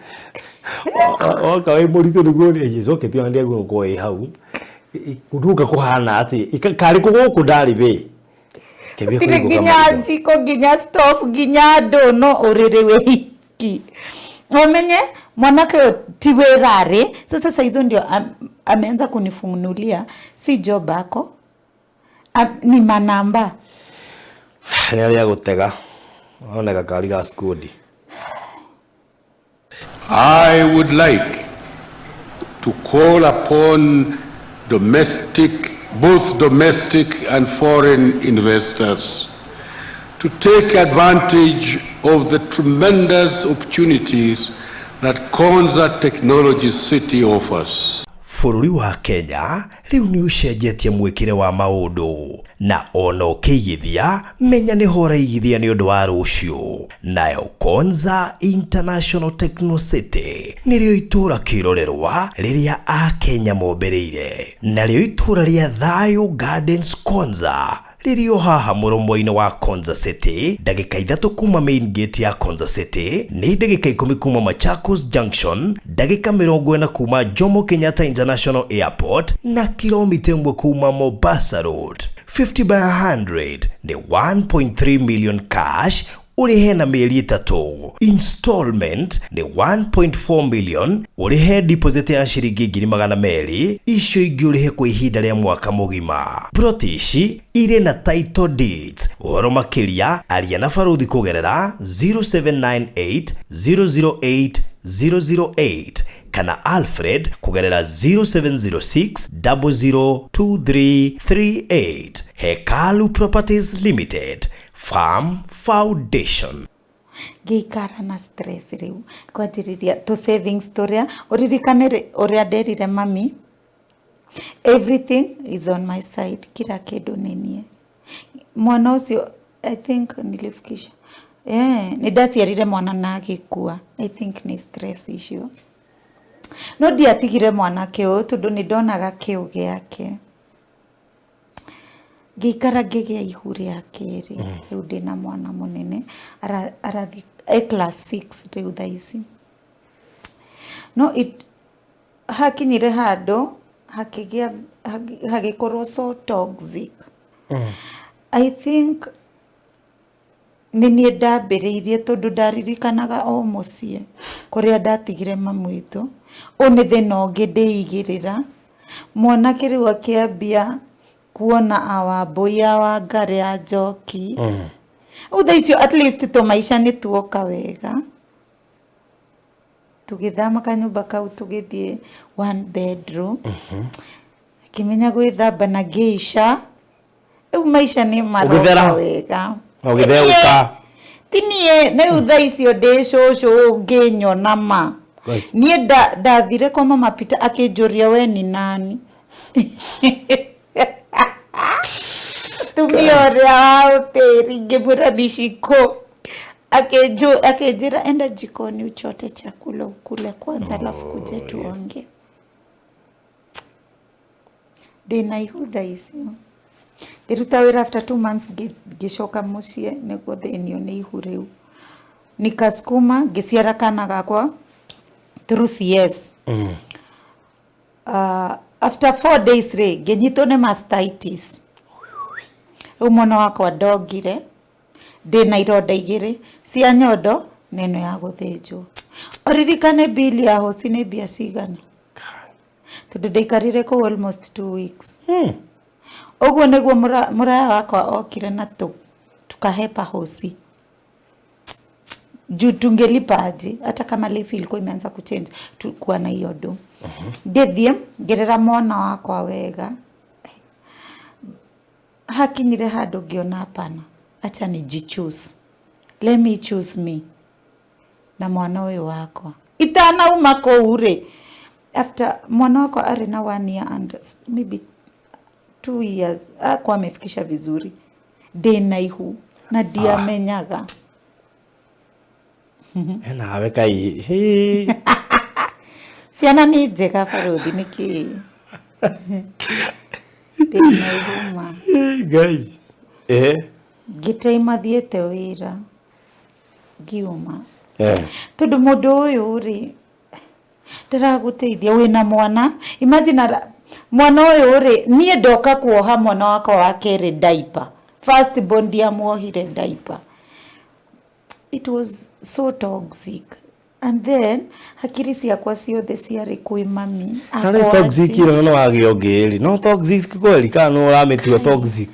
Oka wĩ mũritũ nĩguo ũrĩa socket ona ndĩagĩrĩirwo gũkorwo ĩ hau. Kũndũ gũka kũhana atĩ karĩ kũ gũkũ ndarĩ wĩ. Gũtirĩ nginya njiko, nginya stove, nginya ndũ, no ũrĩrĩ wĩ iki. Ũmenye mwanake ũyũ ti wĩra arĩ. Sasa saa hizo ndio ameanza kunifunulia si job ako, ni manamba. Nĩ arĩa gũtega one gakari ga skundi. I would like to call upon domestic, both domestic and foreign investors to take advantage of the tremendous opportunities that Konza Technology City offers. Bũrũri wa Kenya rĩu nĩ ũcenjetie mwĩkĩre wa maũndũ, na ona ũkĩigithia menya nĩho ũraigithia nĩ ũndũ wa rũciũ. Nayo Konza International Techno City nĩrĩo itũũra kĩrorerwa rĩrĩa Akenya mombĩrĩire, narĩo itũũra rĩa Thayo Gardens Konza rĩrĩ o haha mũromo-inĩ wa Konza City, ndagĩka 3 kuma main gate ya Konza City, nĩ ndagĩka 10 kuma Machakos Junction, ndagĩka 40 kuma Jomo Kenyatta International Airport, na kilomita 1 kuma Mombasa Road. 50 by 100 nĩ 1.3 million cash, ũrĩhe na mĩeri 3. Installment nĩ 1.4 million, ũrĩhe deposit ya ciringi ngiri magana merĩ, icio ingĩ ũrĩhe kwa ihinda rĩa mwaka mũgima. Plot ici irĩ na title deeds. Ũhoro makĩria aria na barothi kũgerera 0798 008 008 kana Alfred kũgerera 0706 002338. Hekalu Properties Limited, Farm Foundation. Ngĩikara na stress rĩu, kwanjĩrĩria tũ savings tũrĩa ũririkane ũrĩa nderire mami, everything is on my side, kila kĩndũ nĩ niĩ. Mwana ũcio I think nilifikisha, nĩ ndaciarire mwana na agĩkua. I think nĩ stress icio. No ndiatigire mwanake ũyũ tondũ nĩ ndonaga kĩo gĩake. Ngĩikara ngĩgĩa ihu rĩa kerĩ. Rĩu ndĩna mwana mũnene, arathiĩ e class 6 rĩu thaa ici. No hakinyire handũ hakĩgĩa hagĩkorwo so toxic. I think nĩ niĩ ndambĩrĩirie tondũ ndaririkanaga o mũciĩ kũrĩa ndatigire mamu witũ. Ũyũ nĩ thĩna ũngĩ ndĩigĩrĩra. Mwanake rĩu akĩambia kuona awambũi, awangarĩ, a njoki. Rĩu thaa icio at least tũmaica nĩ tuoka wega. Tũgĩthama kanyũmba kau tũgĩthiĩ one bedroom. Ngĩmenya gwĩthamba na ngĩica. Rĩu maica nĩ maroka Ũgĩthera? wega. Na ũgĩtheũka. Ti niĩ rĩu thaa icio ndĩ cũcũ ũngĩnyona ma. Right. Niĩ ndathire kwa Mama Peter akĩnjũria we ni nani. Tumia ũrĩa wa hoteli ngĩmwĩra ni Shiko. Akĩnjĩra enda jikoni uchote chakula ukule kwanza alafu kuje tuonge. Ndĩna ihu thaa icio. Ngĩruta wĩra after 2 months, ngĩcoka mũciĩ nĩguo thĩnio nĩ ihu rĩu. Nikasukuma ngĩciara kana gakwa through CS. After 4 days rĩ, ngĩnyitwo nĩ mastitis. Rĩu mwana wakwa ndongire, ndĩna ironda igĩrĩ cia nyondo na ĩno ya gũthĩnjwo. Ũririkane bill ya hosi nĩ mbia cigana, tondũ ndaikarire kũu almost 2 weeks. Ũguo nĩguo mũraya wakwa okire na tukahepa hosi juu tungelipa aje hata kama life ilikuwa imeanza kuchange, tukuwa na hiyo do. Ngĩthiĩ ngĩrera mwana wakwa wega, hakinyire handũ ngĩona hapana, acha nijichoose, let me choose me na mwana ũyũ wakwa. Itanauma kũu rĩ, after mwana wakwa arĩ na 1 year and maybe 2 years, akwa amefikisha vizuri, ndĩna ihu na ndiamenyaga. Nawe kai hi. Ciana nĩ njega, barũthi, nĩkĩ ndĩna ihu ma. Ngai, eh. Ngĩtaima thiĩte wĩra ngiuma tondũ mũndũ ũyũ rĩ ndĩragũteithia wĩna mwana. Imagine mwana ũyũ rĩ, niĩ ndoka kuoha mwana wakwa wa kerĩ diaper, first born ndiamuohire diaper. It was so toxic and then hakiri ciakwa ciothe ciarĩ kwĩ mami. Harĩ Akwa toxic atĩ- ĩno no wagĩa ũngĩ rĩ, no toxic kweli kana no ũramĩtua toxic?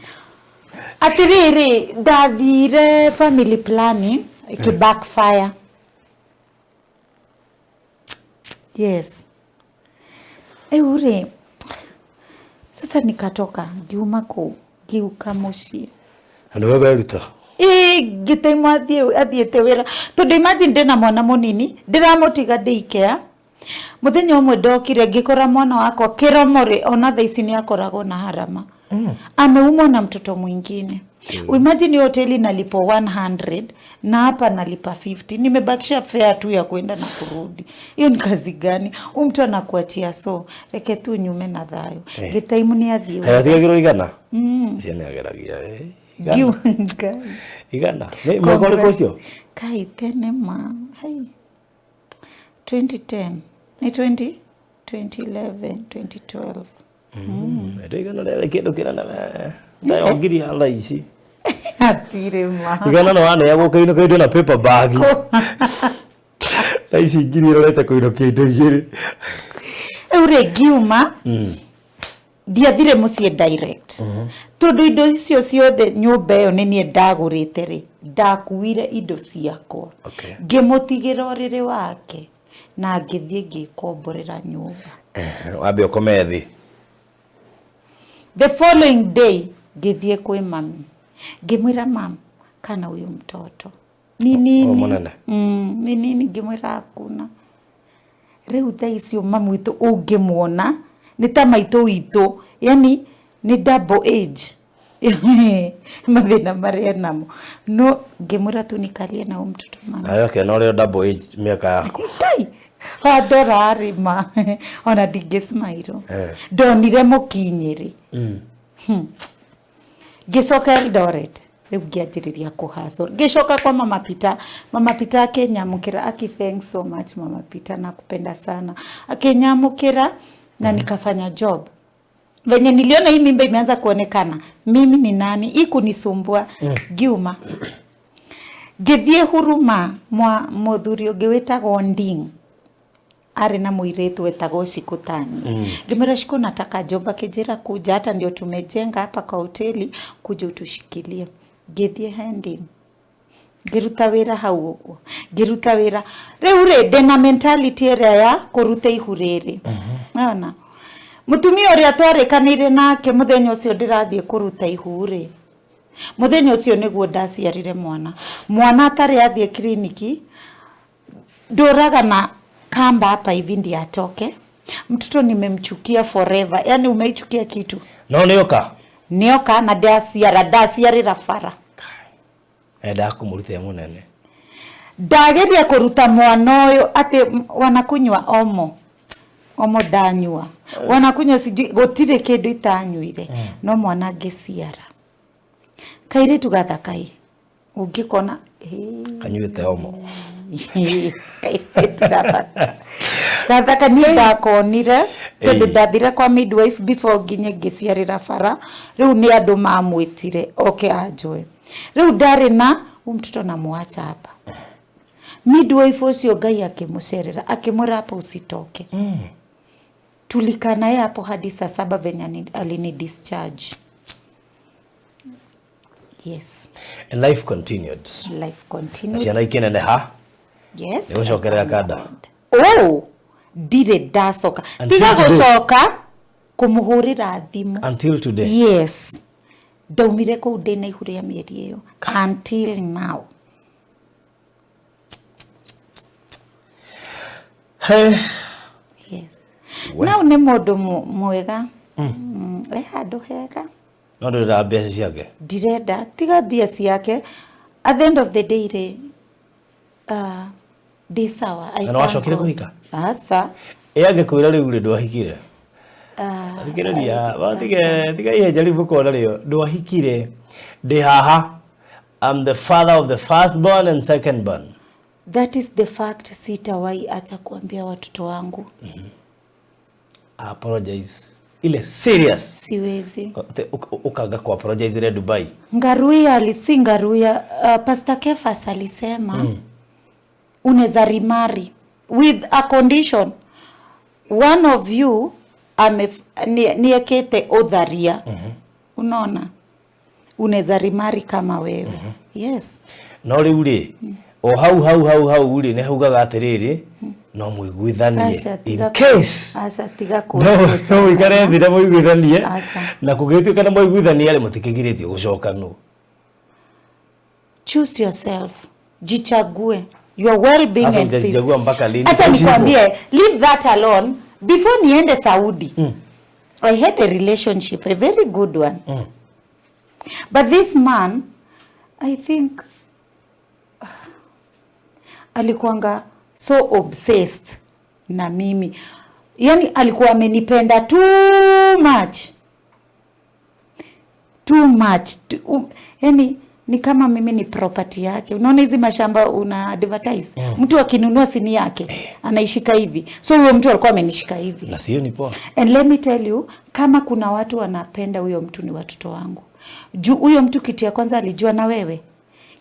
Atiriri, ndathire family planning, iki backfire. Yes, rĩu rĩ, sasa nikatoka, ngiuma kũu, ngiũka mũciĩ. Na nĩwe weruta? Ĩĩ, ngĩtaimwo athiĩte wĩra, tondũ imagine ndĩna mwana mũnini ndĩramũtiga daycare. Mũthenya ũmwe ndokire ngĩkora mwana wakwa kĩromo rĩ, ona thaa ici nĩ akoragwo na harama, ameumwa na mtoto mwingine. Imagine hiyo hoteli nalipa 100 na hapa nalipa 50, nimebakisha fare tu ya kwenda na kurudi. Hiyo ni kazi gani? Huyu mtu anakuachia, so reke tu nyume na thayo. Ngĩtaimu nĩ athiĩ wĩra. Atigagĩrwo igana ciana ageragia igana. Ngiuga Igana. Nĩ mwaka ũrĩkũ ũcio? Kai, tene ma, hai, 2010 ni 20 2011, 2012. Ĩndĩ igana rĩarĩ kĩndũ kĩnene we. Ndayo ngiri ya thaa ici. Hatirĩ ma. Igana no waneagwo ũkainũka indo na paper bag. Thaa ici ngiri ĩrorete kũinũkia indo igĩrĩ. Rĩu rĩ, ngiuma, ndiathire mũciĩ direct, tondũ indo icio ciothe nyũmba ĩyo nĩ niĩ ndagũrĩte rĩ, ndakuire indo ciakwa, ngĩmũtigĩra ũrĩrĩ wake na ngĩthiĩ ngĩkomborera nyũmba. Wambe ũkome thĩ. The following day ngĩthiĩ kwĩ mami, ngĩmwĩra, "Mam, kana huyu mtoto ni nini?" O mũnene? Ni nini? Ngĩmwĩra hakuna. Rĩu thaa icio mami witũ ũngĩmuona nĩ ta maitũ witũ, yani nĩ double age mathĩna marĩa namo, no ngĩmwĩra tu nikalie na huyu mtoto, mama. Nawe ũkĩona ũrĩa double age mĩaka yaku. Kai, wandora rĩ ma, ona ndingĩ smile. Ndonire mũkinyĩrĩ. Ngĩcoka Eldoret rĩu, ngĩanjĩrĩria kũhustle, ngĩcoka kwa Mama Peter. Mama Peter akĩnyamũkĩra, aki thanks so much Mama Peter, nakupenda sana. Akĩnyamũkĩra na nikafanya job. Venye niliona hii mimba imeanza kuonekana, mimi ni nani ikunisumbua, ngiuma, ngĩthiĩ Huruma mwa mũthuri ũngĩ wĩtagwo Nding, arĩ na mũirĩtu wetagwo Shikutani. Ngĩmwĩra, "Shiku, nataka job." Akĩnjĩra, "Kuja, hata ndio tumejenga hapa kwa hoteli, kuja utushikilie." Ngĩthiĩ he Nding. Ngĩruta wĩra hau ũguo, ngĩruta wĩra rĩu rĩ, ndĩna mentality ĩrĩa ya kũruta ihu rĩrĩ. Nona mũtumia ũrĩa twarĩkanĩire nake mũthenya ũcio ndĩrathiĩ kũruta ihu rĩ, mũthenya ũcio nĩguo ndaciarire mwana. Mwana atarĩ athiĩ kiriniki, ndũraga na kamba hapa hivi ndiye atoke. Mtoto nimemchukia forever, yani umeichukia kitu. No nĩoka. Nĩoka na ndaciara, ndaciarĩra bara. Endaga kũmũruta e mũnene. Ndageria kũruta mwana ũyũ atĩ wanakunywa omo omo, ndanyua wanakunywa sijui, gũtirĩ kĩndũ itanyuire, no mwana ngĩciara kairĩtu gathakai ũngĩkona. Kanyuĩte omo. Kairĩtu gathaka gathaka, niĩ ndakonire tondũ ndathire kwa midwife before nginye ngĩciarĩra bara. Rĩu nĩ andũ mamwĩtire oke anjoe. Rĩu ndarĩ na huyu mtoto namwacha hapa. Midwife ũcio Ngai akĩmũcerera, akĩmwĩra, "Hapa usitoke." Tulikaa naye hapo hadi saa 7 venye alini discharge. Yes. And life continued. Life continued. Ciana ikĩneneha. Yes. Nĩ gũcokerera kanda. Oh, ndirĩ ndacoka. Until tiga today. Gũcoka kũmũhũrĩra thimũ. Until today. Yes, ndaumire kũu ndĩna ihu rĩa mĩeri ĩyo until now. Hey. Yes. We. Now nĩ mũndũ mwega, e handũ hega. No ndũrĩra mbeca ciake. Ndirenda, tiga mbia ciake. At the end of the day rĩ, ndĩ sawa. I Na nĩ thank wacokire God. kũhika? Aca. Ĩ angĩkwĩra rĩu rĩ, ndwahikire, thikĩrĩria, watige tiga ihenja rĩu mũkona rĩo ndwahikire, ndĩ haha, I'm the father of the first born and second born. That is the fact sitawahi acha kuambia watoto wangu. Apologize ile serious. Siwezi. Ukaga ku apologize ile Dubai. Ngaruya alisi Ngaruya, Pastor Kefas alisema unaweza remarry with a condition, one of you niekete utharia. Unaona, unaweza remarry kama wewe, yes. No rĩu rĩ, o hau hau hau hau rĩ, nĩ haugaga atĩrĩrĩ, no mũiguithanie Aca, in tiga case aca, tiga no no mũikare thĩ na mũiguithanie. Aca. Na kũngĩtuĩka nĩ mwaiguithania rĩ, mũtikĩgirĩtio gũcokanwo. Choose yourself, jichague, your well-being Sasa and peace. utajichagua mpaka lini? Acha Kuishi hivyo? nikwambie, leave that alone. Before niende Saudi, I had a relationship, a very good one, but this man, I think alikuanga so obsessed na mimi, yani alikuwa amenipenda too much, too much. Yani ni kama mimi ni property yake. Unaona hizi mashamba una advertise, mtu akinunua sini yake anaishika hivi. So huyo mtu alikuwa amenishika hivi. Na sio ni poa. And let me tell you, kama kuna watu wanapenda huyo mtu ni watoto wangu. Juu huyo mtu kitu ya kwanza alijua, na wewe,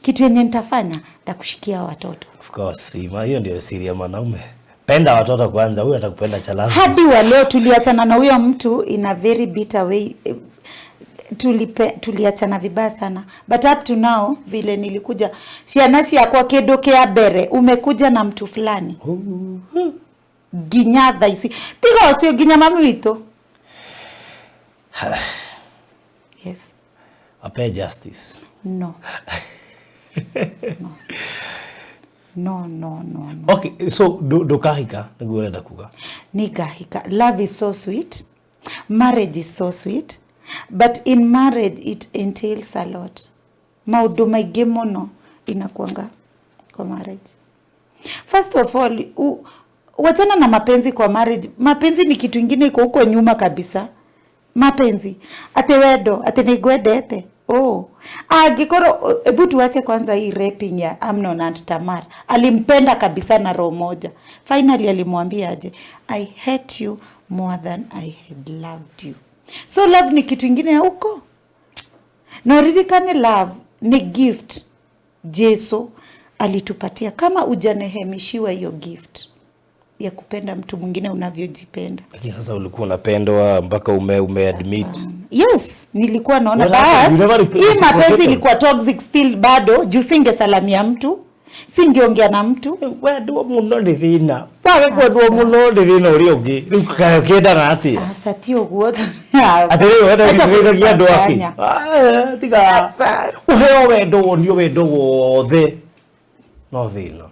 kitu yenye nitafanya, nitakushikia watoto. Of course, hiyo ndio siri ya mwanaume, penda watoto kwanza, huyu atakupenda cha lazima. Hadi wa leo tuliachana na huyo mtu in a very bitter way. Tuliachana vibaya sana, but up to now, vile nilikuja, ciana ciakwa kindu kia mbere, umekuja na mtu fulani, nginya thaa ici tiga ũcio, nginya mami witũ, yes. Wape justice. No, no, no, no, no, no. Okay, so ndũkahika nĩguo ũrenda kuga? Nigahika. Love is so sweet, marriage is so sweet, but in marriage it entails a lot. Maũndũ maingĩ mũno inakuanga kwa marriage. First of all, wachana na mapenzi kwa marriage. Mapenzi ni kitu ingine iko huko nyuma kabisa. Mapenzi ate wendo ate nĩngwendete, oh, angĩkorwo, hebu tuache kwanza hii raping ya Amnon and Tamar. Alimpenda kabisa na roho moja. Finally alimwambia aje? "I hate you more than I had loved you." So love ni kitu ingine ya huko. Na uririkane, love ni gift Jesu alitupatia. Kama ujanehemishiwa hiyo gift ya kupenda mtu mwingine unavyojipenda. Lakini sasa ulikuwa unapendwa mpaka ume admit. Yes, nilikuwa naona. What happened? But You never hii mapenzi reciprocated? ilikuwa toxic still bado, juu singesalamia mtu, singeongea na mtu. Wendwo mũno nĩ thĩna, waga kwendwo mũno nĩ thĩna ũrĩa ũngĩ. Rĩu kaĩ ũkĩendaga atĩa? Aca, ti ũguo. Atĩrĩrĩ, wenda Acha gũteithagia andũ akĩ? kunichanganya. Ah, tiga. Aca. Ũheo wendo, wonio wendo wothe, no thĩna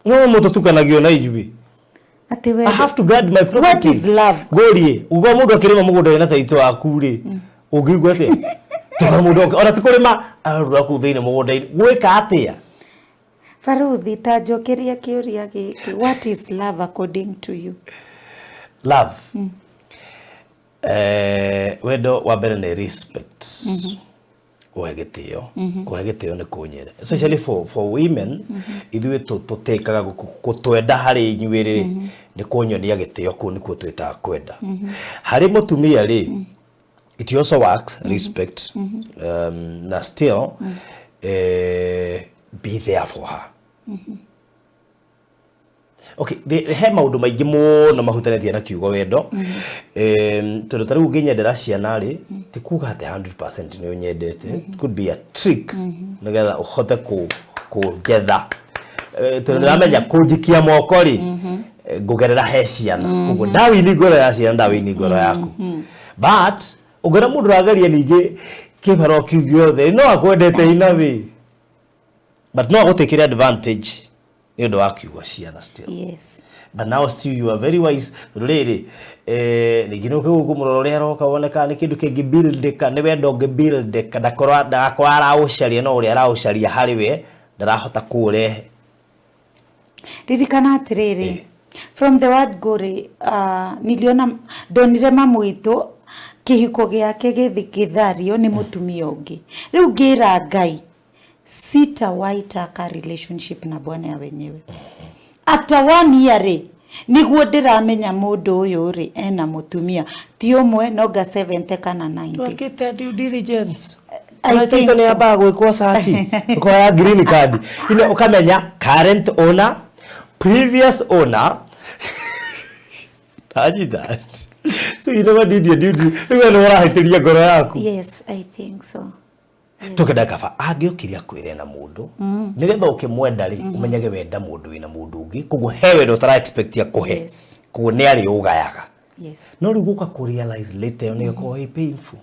no mũtũtukanagio na ithuĩ. Ati I wendo. have to guard my property. What is love? Ngũrie, uga mũndũ akĩrĩma mũgũnda wĩna taitũ waku rĩ, ũngĩigua atĩa? Tuga mũndũ ona ti kũrĩma, ararura kũu thĩinĩ mũgũnda-inĩ, gwĩka atĩa? Baruthi, ta njokeria kĩũria gĩkĩ: what is love according to you? Love. Wendo wa mbere nĩ respect. Kũhe gĩtĩo. Kũhe gĩtĩo nĩ kũnyere. Especially for women, ithuĩ tũtĩkaga gũtwenda harĩ inyuĩ rĩ, nĩ kũnyonia gĩtĩo, kũu nĩkuo twĩtaga kwenda. Harĩ mũtumia rĩ, it also works, respect, na still be there for her. Okay, he maũndũ maingĩ mũno mahutanĩtie na kiugo wendo. Tondũ ta rĩu ũngĩnyendera ciana rĩ, ti kuga atĩ 100% nĩ ũnyendete. It could be a trick nĩgetha ũhote kũnjetha. Tondũ ndĩramenya kũnjikia moko rĩ, ngũgerera he ciana, koguo ndawini ngoro ya ciana, ndawini ngoro yaku. But ũngĩona mũndũ ũrageria ningĩ kĩbaro kĩu gĩothe, no akwendete inathi, but no agũtĩkĩre advantage nĩ ũndũ wa kiugo ciana still. But now still you are very wise, tondũ rĩrĩ, rĩngĩ nĩ ũkĩgũkũmũrora ũrĩa aroka, wone kana nĩ kĩndũ kĩngĩ buildĩka, nĩ wendo ũngĩ buildĩka, ndagakorwo araũcaria, no ũrĩa araũcaria harĩ we ndarahota kũũrehe. Ririkana atiriri, from the word go rĩ, niliona, ndonire mamu witũ kĩhiko gĩake gĩthi gĩthario nĩ mũtumia ũngĩ. Rĩu ngĩra Ngai sitawahi taka relationship na bwana ya wenyewe. After one year rĩ, niguo ndĩramenya mũndũ ũyũ rĩ ena mũtumia, ti ũmwe, nonga 70 kana 90. Twakĩte due diligence. I Ona think title nĩ so. yambaga gwĩkwo search, ũkoya green card ino, ũkamenya current owner, previous owner. Anyita. So you never did your duty. Rĩu we nĩ ũrahĩtĩria ngoro yaku. Yes, I think so. Tukenda kaba angĩokire akwĩre na mũndũ nĩgetha ũkĩmwenda rĩ, ũmenyage wenda mũndũ wĩna mũndũ ũngĩ, koguo he wendo ũtara expect akũhe. Koguo nĩ arĩ ũgayaga. No rĩu gũka kũ realize later nĩ ĩkoragwo ĩ painful.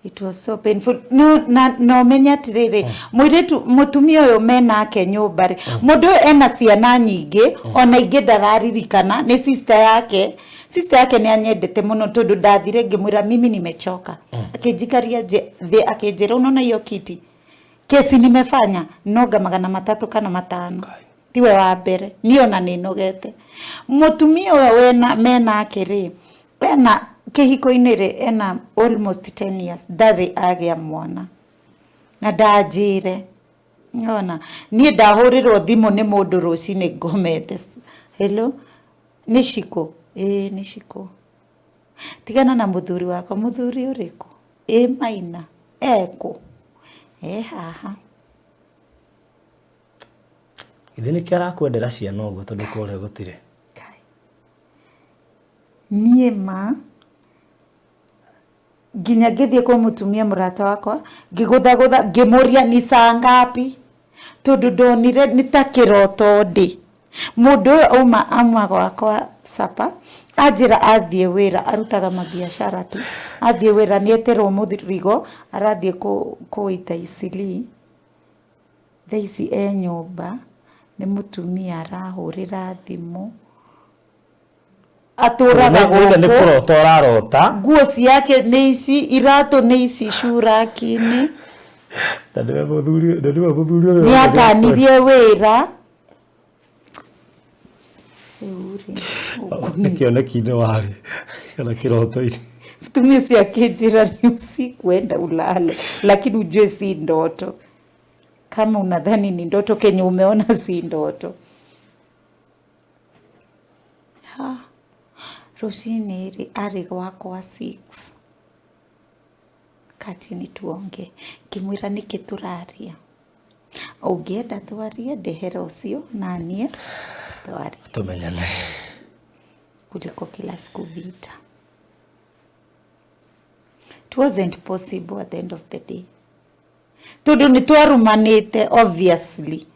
It was so painful. No, na no menya atiriri, mũirĩtu, mũtumia ũyũ menake nyũmba rĩ, mũndũ ũyũ ena ciana nyingĩ, ona ingĩ ndararirikana. Nĩ sister yake. Sister yake nĩ anyendete mũno, tondũ ndathire ngĩmwĩra mimi nimechoka, akĩnjikaria thĩ, akĩnjĩra, "Unaona hiyo kiti, kesi nimefanya noga 300 kana 500, tiwe wa mbere, niĩ ona nĩ nogete." Mũtumia ũyũ wena menake rĩ, ena kĩhiko-inĩ rĩ, ena almost 10 years, ndarĩ agĩa mwana na ndanjĩre. Ona niĩ ndahũrĩrwo thimũ nĩ mũndũ rũcinĩ ngomete: "Hello, nĩ Shiko?" "Ĩĩ, nĩ Shiko." "Tigana na mũthuri wakwa." "Mũthuri ũrĩkũ?" "Ĩ Maina." "Ekũ?" "E haha." Githĩ nĩkĩo arakwendera ciana ũguo, tondũ kũrĩa gũtirĩ? Kai. Niĩ ma nginya ngĩthiĩ kwĩ mũtumia mũrata wakwa, ngĩgũthagũtha, ngĩmũria ni saa ngapi, tondũ ndonire nĩ ta kĩroto ndĩ. Mũndũ ũyũ auma gwakwa sapa, anjĩra athiĩ wĩra, arutaga mabiacara tu, athiĩ wĩra nĩ eterwo mũrigo, arathiĩ kũita Isili. Thaa ici e nyũmba nĩ mũtumia arahũrĩra thimũ, atũraga Nĩ gũkũ. Kũrota ũrarota. Nguo ciake nĩ ici, iratũ nĩ ici curaaki-inĩ. Na nĩwe mũthuri ũrĩa Nĩ akanirie wĩra rĩu rĩ. Nĩ kĩoneki-inĩ warĩ kana kĩroto-inĩ? Mtumia ũcio akĩnjĩra, "Ni usiku, enda ulale, lakini ujue si ndoto. Kama unadhani ni ndoto, kenye umeona si ndoto." Ha, rũcinĩ rĩ, arĩ gwakwa 6 kati nĩ tuonge. Ngĩmwĩra, "Nĩkĩ tũraria? Ũngĩenda twarie, ndehera ũcio na niĩ twarie Tũmenyane kuliko kila siku vita." It wasn't possible at the end of the day, tondu nĩ twarumanĩte. Obviously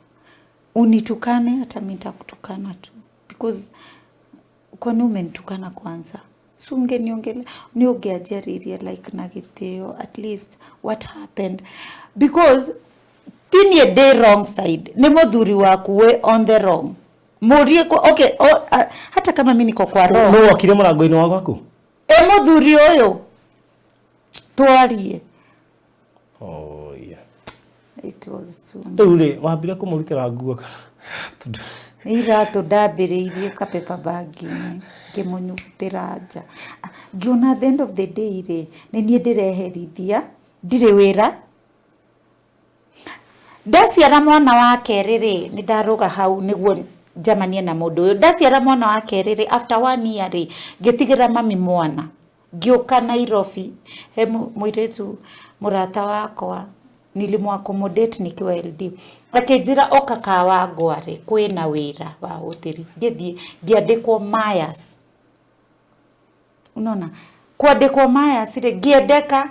unitukane, hata mi nitakutukana tu, because kwani umenitukana kwanza? Si ungeniongelea, ni ũngĩanjarĩria like na gĩtĩo at least what happened, because ti niĩ ndĩ wrong side, nĩ mũthuri waku wĩ on the wrong. Mũrie okay, oh, hata kama mi niko kwa wrong. No wokire mũrango-inĩ wa gwaku? E, mũthuri ũyũ twarie. Oh, yeah. It was too Rĩu rĩ, wambire kũmũrutĩra nguo kana tondũ Nĩ iratũ ndambĩrĩirie kapepa bag-inĩ, ngĩmũnyugutĩra nja. Ah, ngĩona at the end of the day rĩ, nĩ niĩ ndĩreherithia, ndirĩ wĩra. Ndaciara mwana wa kerĩ rĩ, nĩ ndarũga hau nĩguo njamanie na mũndũ ũyũ. Ndaciara mwana wa kerĩ rĩ, after one year rĩ, ngĩtigĩra mami mwana, ngĩũka Nairobi he mũirĩtu mũrata wakwa nilimuaccommodate nikiwa LD. Akĩnjĩra oka Kawangware kwĩna wĩra wa hoteli. Ngĩthiĩ ngĩandĩkwo Mayas. Unaona, kwandĩkwo Mayas rĩ, ngĩendeka.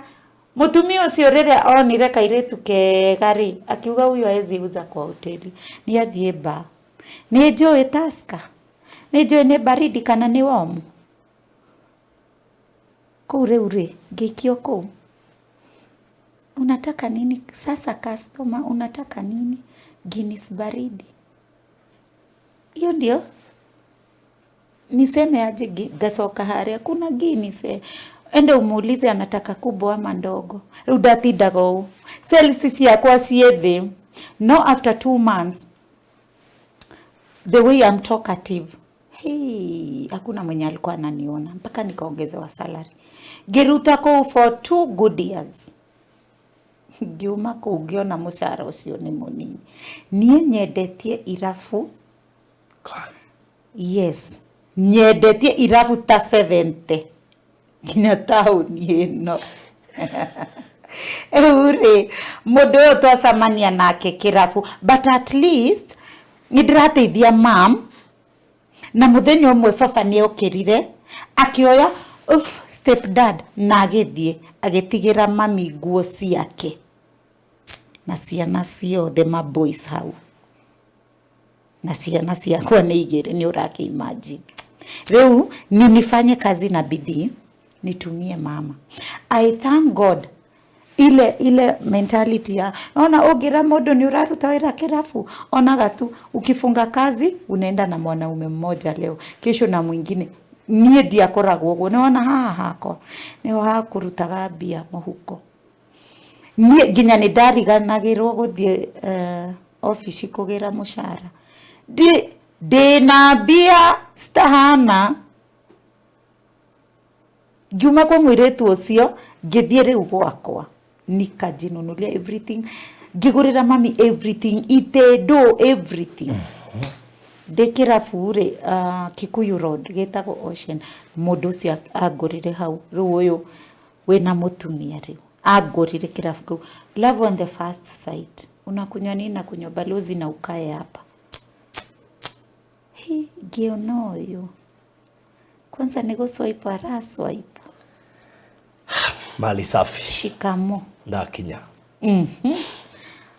Mũtumia ũcio rĩrĩa onire kairĩtu kega rĩ, akiuga huyu hawezi uza kwa hoteli, nĩ athiĩ bar. Nĩ njũĩ Tusker, nĩ njũĩ nĩ baridi kana nĩ womu kũu. Rĩu rĩ, ngĩikio kũu. Unataka nini sasa customer? Unataka nini? Guinness baridi. Hiyo ndio niseme aje? Ngacoka harĩa kuna Guinness, eh. Ende umuulize anataka kubwa ama ndogo. Rĩu ndatindaga ũũ, sales ciakwa ciĩ thĩ. No after 2 months, the way I'm talkative, hey, hakuna mwenye alikuwa ananiona mpaka nikaongezewa salary. Ngĩruta kũu for 2 good years. Ngiuma kũu ngĩona mũcara ũcio nĩ mũnini. Niĩ nyendetie irabu. Yes, nyendetie irabu ta 70 nginya taũni ĩno. Rĩu rĩ, mũndũ ũyũ twacemania nake kĩrabu, but at least nĩ ndĩrateithia mam. Na mũthenya ũmwe baba nĩ okĩrire akĩoya step dad na agĩthiĩ agĩtigĩra mami nguo ciake na ciana ciothe, ma boys hau, na ciana ciakwa nĩ igĩrĩ. Nĩ ũrakĩ imagine rĩu ni nifanye kazi na bidii nitumie mama. I thank God ile ile mentality ya ona ũngĩra mũndũ nĩ ũraruta wĩra kĩrabu, onaga tu ukifunga kazi unaenda na mwanaume mmoja leo, kesho na mwingine. Niĩ ndiakoragwo ũguo. Nĩwona haha hakwa nĩho hakũrutaga mbia mũhuko. Niĩ nginya nĩ ndariganagĩrwo gũthiĩ obici kũgĩra mũcara. Ndĩna mbia citahana. Ngiuma kwa mũirĩtu ũcio, ngĩthiĩ rĩu gwakwa, nikajinunulia everything, ngĩgũrĩra mami everything, itedo, everything. Ndĩ kĩrabu rĩ, Kikuyu Road, gĩtagwo Ocean. Mũndũ ũcio angũrire hau. Rĩu ũyũ wĩna mũtumia rĩu angũrire kĩrabu kĩu. Love on the first sight. Unakunywa nini? Nakunywa Balozi na ukae hapa. Hi, ngĩona ũyũ kwanza nĩ gũswipe, araswipe. Mali safi. Shikamo. Ndakinya.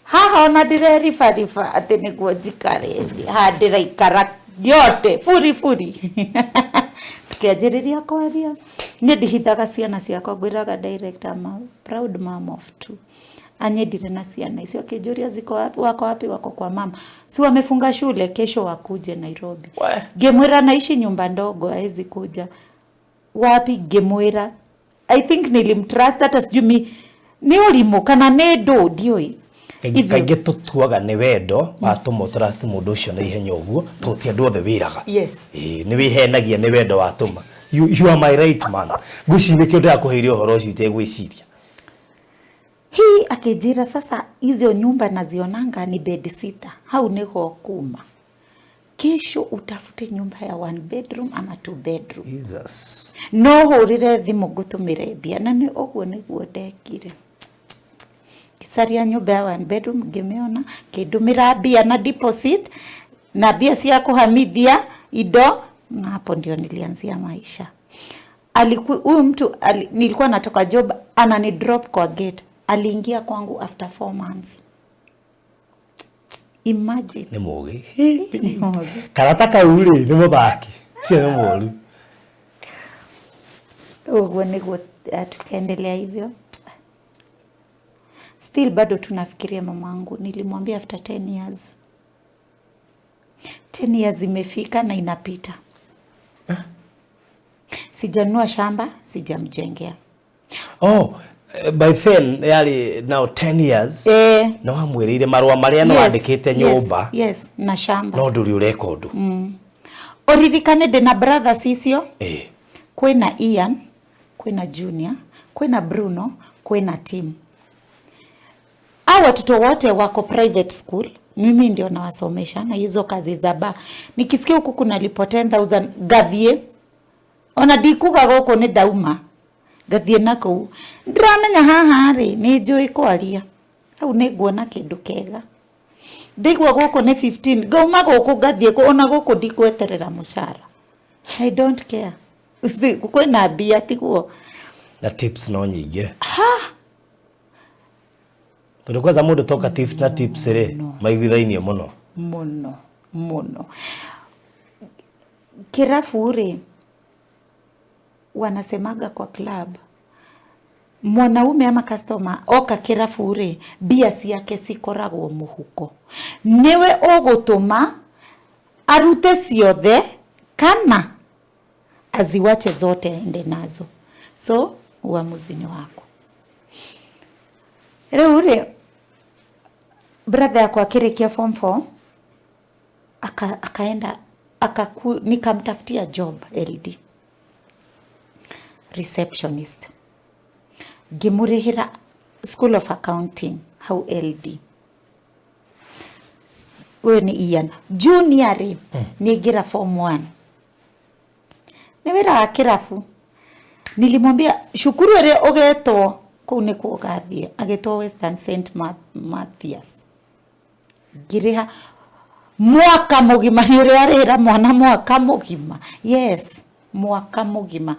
Haha ona ndĩreribariba atĩ nĩguo njikare thĩ. Haha ndĩraikara yote buri buri. Tukĩanjĩrĩria kwaria, niĩ ndihithaga ciana ciakwa, ngwĩraga direct, I'm a proud mom of two. Anyendire na ciana icio. Akĩnjũria ziko wapi, wako wapi? Wako kwa mama. Si wamefunga shule? Kesho wakuje Nairobi. We. Ngĩmwĩra naishi nyumba ndogo, hawezi kuja. Wapi? Ngĩmwĩra. I think nilimtrust, hata sijui mi nĩ ũrimũ kana nĩ ndũ, ndiũĩ. Kaingĩ kaingĩ tũtuaga nĩ wendo watũma ũtrust mũndũ ũcio na ihenya ũguo, tondũ ti andũ othe wĩraga. Ĩĩ, nĩ wĩhenagia nĩ wendo watũma. You are my right man. Ngwĩciria nĩkĩo ndĩrakũheire ũhoro ũcio itegwĩciria. Hii akĩnjĩra sasa hizo nyumba nazionanga ni bed sita, hau nĩho kuma. Kesho utafute nyumba ya one bedroom ama two bedroom. Jesus. No hũrĩre thimũ ngũtũmĩre mbia. Na nĩ ũguo nĩguo ndekire. Ngĩcaria nyũmba ya one bedroom, ngĩmĩona, ngĩndũmĩra mbia na deposit na mbia cia kũhamithia indo, na hapo ndio nilianzia maisha. Huyu mtu nilikuwa natoka job. Anani drop kwa gate. Aliingia kwangu after 4 months. Imagine. Nĩ mũgĩ. Karata kau rĩ, nĩ mũthaki ũcio, nĩ mũru. Ũguo nĩguo tukaendelea hivyo. Still bado tunafikiria mamangu. Nilimwambia after 10 years, 10 years imefika na inapita, sijanunua shamba, sijamjengea. Oh, by then yarĩ now 10 years. No wamwĩrĩire marũa marĩa no wandĩkĩte nyũmba. Yes, na shamba. No ndũrĩ ũreka ũndũ. Ũririkane ndĩna brothers icio. Kwĩna Ian, kwĩna Junior, kwĩna Bruno, kwĩna Tim. Hao watoto wote wako private school, mimi ndio nawasomesha na hizo kazi za ba. Nikisikia huku kuna lipo 10,000, ngathie ona ndikuga gũkũ nĩ ndauma, ngathiĩ na kũu ndĩramenya haha rĩ nĩ njũĩ kwaria, hau nĩ nguona kĩndũ kega. Ndaigua gũkũ nĩ 15, ngauma gũkũ ngathiĩ ona gũkũ ndigweterera mũcara. I don't care. Kwĩna mbia, tiguo? Na tips no nyingĩ tondũ kwanza mũndũ talkative na tips rĩ maiguithainie mũno. Mũno mũno. Kĩrabu rĩ, wanasemaga kwa club, mwanaume ama customer oka kĩrabu rĩ, mbia ciake cikoragwo mũhuko, nĩwe ũgũtũma arute ciothe kana aziwache zote aende nazo. So uamuzi ni wako. Rĩu rĩ, brother yakwa akĩrĩkia form 4, akaenda nikamtafutia job LD, receptionist. Ngĩmũrĩhĩra School of Accounting hau LD. Ũyũ nĩ Ian. Junior rĩ, nĩ aingĩra form 1, nĩ wĩra wa kĩrabu. Nilimwambia cukuru ĩrĩa ũgetwo kũu nĩkuo ũgathiĩ. Agĩtwo Western St Mathias. Ngĩrĩha mwaka mũgima. Nĩ ũrĩa arĩhĩra mwana mwaka mũgima? Yes, mwaka mũgima.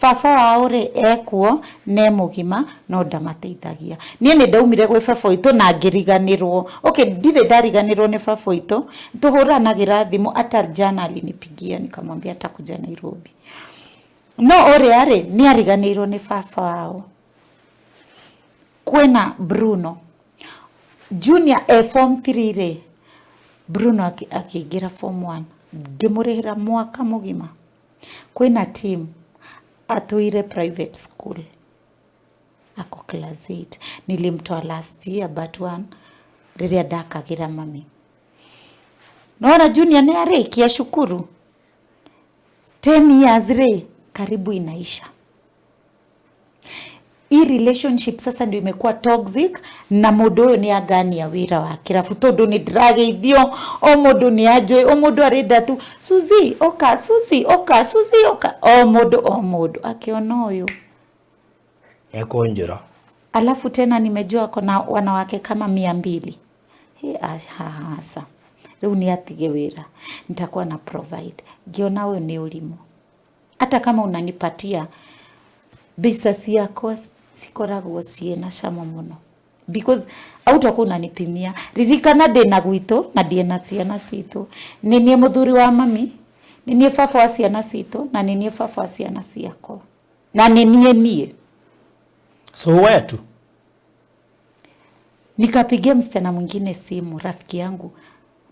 Baba wao rĩ, ekuo ne mũgima, no ndamateithagia. Niĩ nĩ ndaumire gwĩ baba witũ na ngĩriganĩrwo. Okay, ndirĩ ndariganĩrwo nĩ baba witũ, tũhũranagĩra thimũ. Hata jana alinipigia, nikamwambia atakuja Nairobi. No ũrĩa rĩ, nĩ ariganĩirwo nĩ baba wao. Kwĩna Bruno Junior e form 3 rĩ, Bruno akĩingĩra form 1, ngĩmũrĩhĩra mwaka mũgima. Kwĩna Tim, atũire private school, ako class 8. Nilimtoa last year but one rĩrĩa ndakagĩra mami. Nona Junior nĩ arĩkia cukuru. 10 years rĩ, karibu inaisha. Hii relationship sasa ndio imekuwa toxic, na mũndũ ũyũ nĩ angania wĩra wa kĩrabu tondũ nĩ ndĩrageithio o mũndũ nĩ anjũĩ, o mũndũ arenda tu, "Suzy oka, Suzy oka, Suzy oka." O mũndũ, o mũndũ akĩona ũyũ Ekũnjũra. Alafu tena nimejua kona wanawake kama 200. He, hasa rĩu nĩ atige wĩra, nitakuwa na provide. Ngiona ũyũ nĩ ũrimũ. Hata kama unanipatia mbeca ciakwa, cikoragwo ciĩna cama mũno because autakuwa unanipimia. Ririkana ndĩna gwitũ na ndĩna ciana citũ. Nĩ niĩ mũthuri wa mami, nĩ niĩ baba wa ciana citũ, na nĩ niĩ baba wa ciana ciakwa, na nĩ niĩ niĩ. So wetu. Nikapigia msichana mwingine simu, rafiki yangu,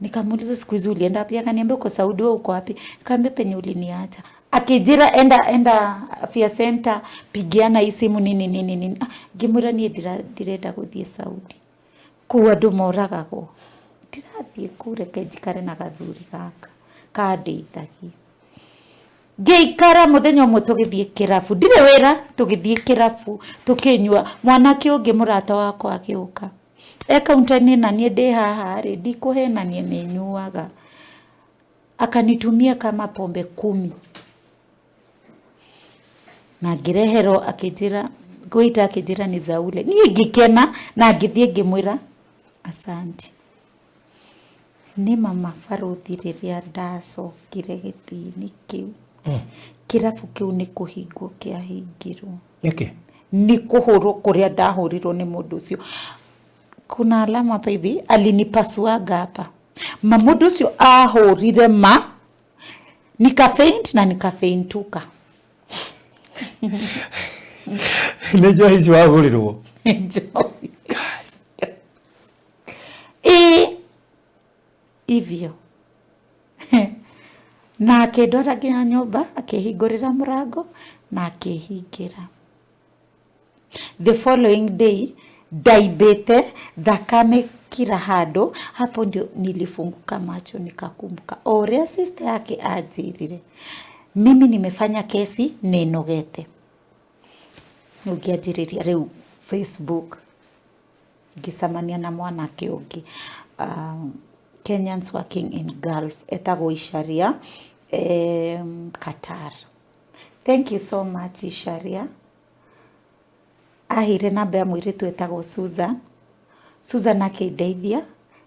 nikamuuliza, "Siku hizi ulienda wapi?" Akaniambia, "Uko Saudi, wewe uko wapi?" Nikamwambia, "Penye uliniacha." Akijira, "Enda, enda afya center, pigiana hii simu," nini nini nini. Ah, ngĩmwĩra niĩ ndirenda gũthiĩ Saudi, kũu andũ moragagwo, ndirathiĩ kũu, reke njikare na gathuri gaka kandeithagia. Ngĩikara. Mũthenya ũmwe tũgĩthiĩ kĩrabu, ndirĩ wĩra, tũgĩthiĩ kĩrabu tũkĩnyua. Mwanake ũngĩ mũrata wakwa agĩũka e kaunta-inĩ, na niĩ ndĩ haha rĩ, ndikũhenania, nĩ nyuaga. Akanitumia kama pombe 10 na ngĩreherwo. Akĩnjĩra ngũita, akĩnjĩra ni za ule. Niĩ ngĩkena na ngĩthiĩ ngĩmwĩra asanti. Nĩ mama baruthi, rĩrĩa ndacokire gĩtĩ-inĩ kĩu, kĩrabu kĩu nĩ kũhingwo kĩahingirwo. Nĩkĩ? Nĩ kũhũrwo kũrĩa ndahũrirwo nĩ mũndũ ũcio. Kuna alama hapa hivi, alinipasuaga hapa. Ma mũndũ ũcio ahũrire, ma nikafaint na nikafaintuka. Nĩ njohi ici wagũrirwo? Njohi. Ĩĩ, hivyo. Na akĩndwara nginya nyũmba, akĩhingũrĩra mũrango na akĩhingĩra. The following day ndaimbĩte thakame kila handũ. Hapo ndio nilifunguka macho, nikakumbuka o ũrĩa sister yake anjĩrire, mimi nimefanya kesi, nĩnogete. Rĩu ngĩanjĩrĩria rĩu Facebook, ngĩcemania na mwanake ũngĩ, Kenyans working in Gulf, etagwo Isharia, Qatar. Thank you so much, Isharia. Aheire namba ya mũirĩtu etagwo Susan. Susan akĩndeithia.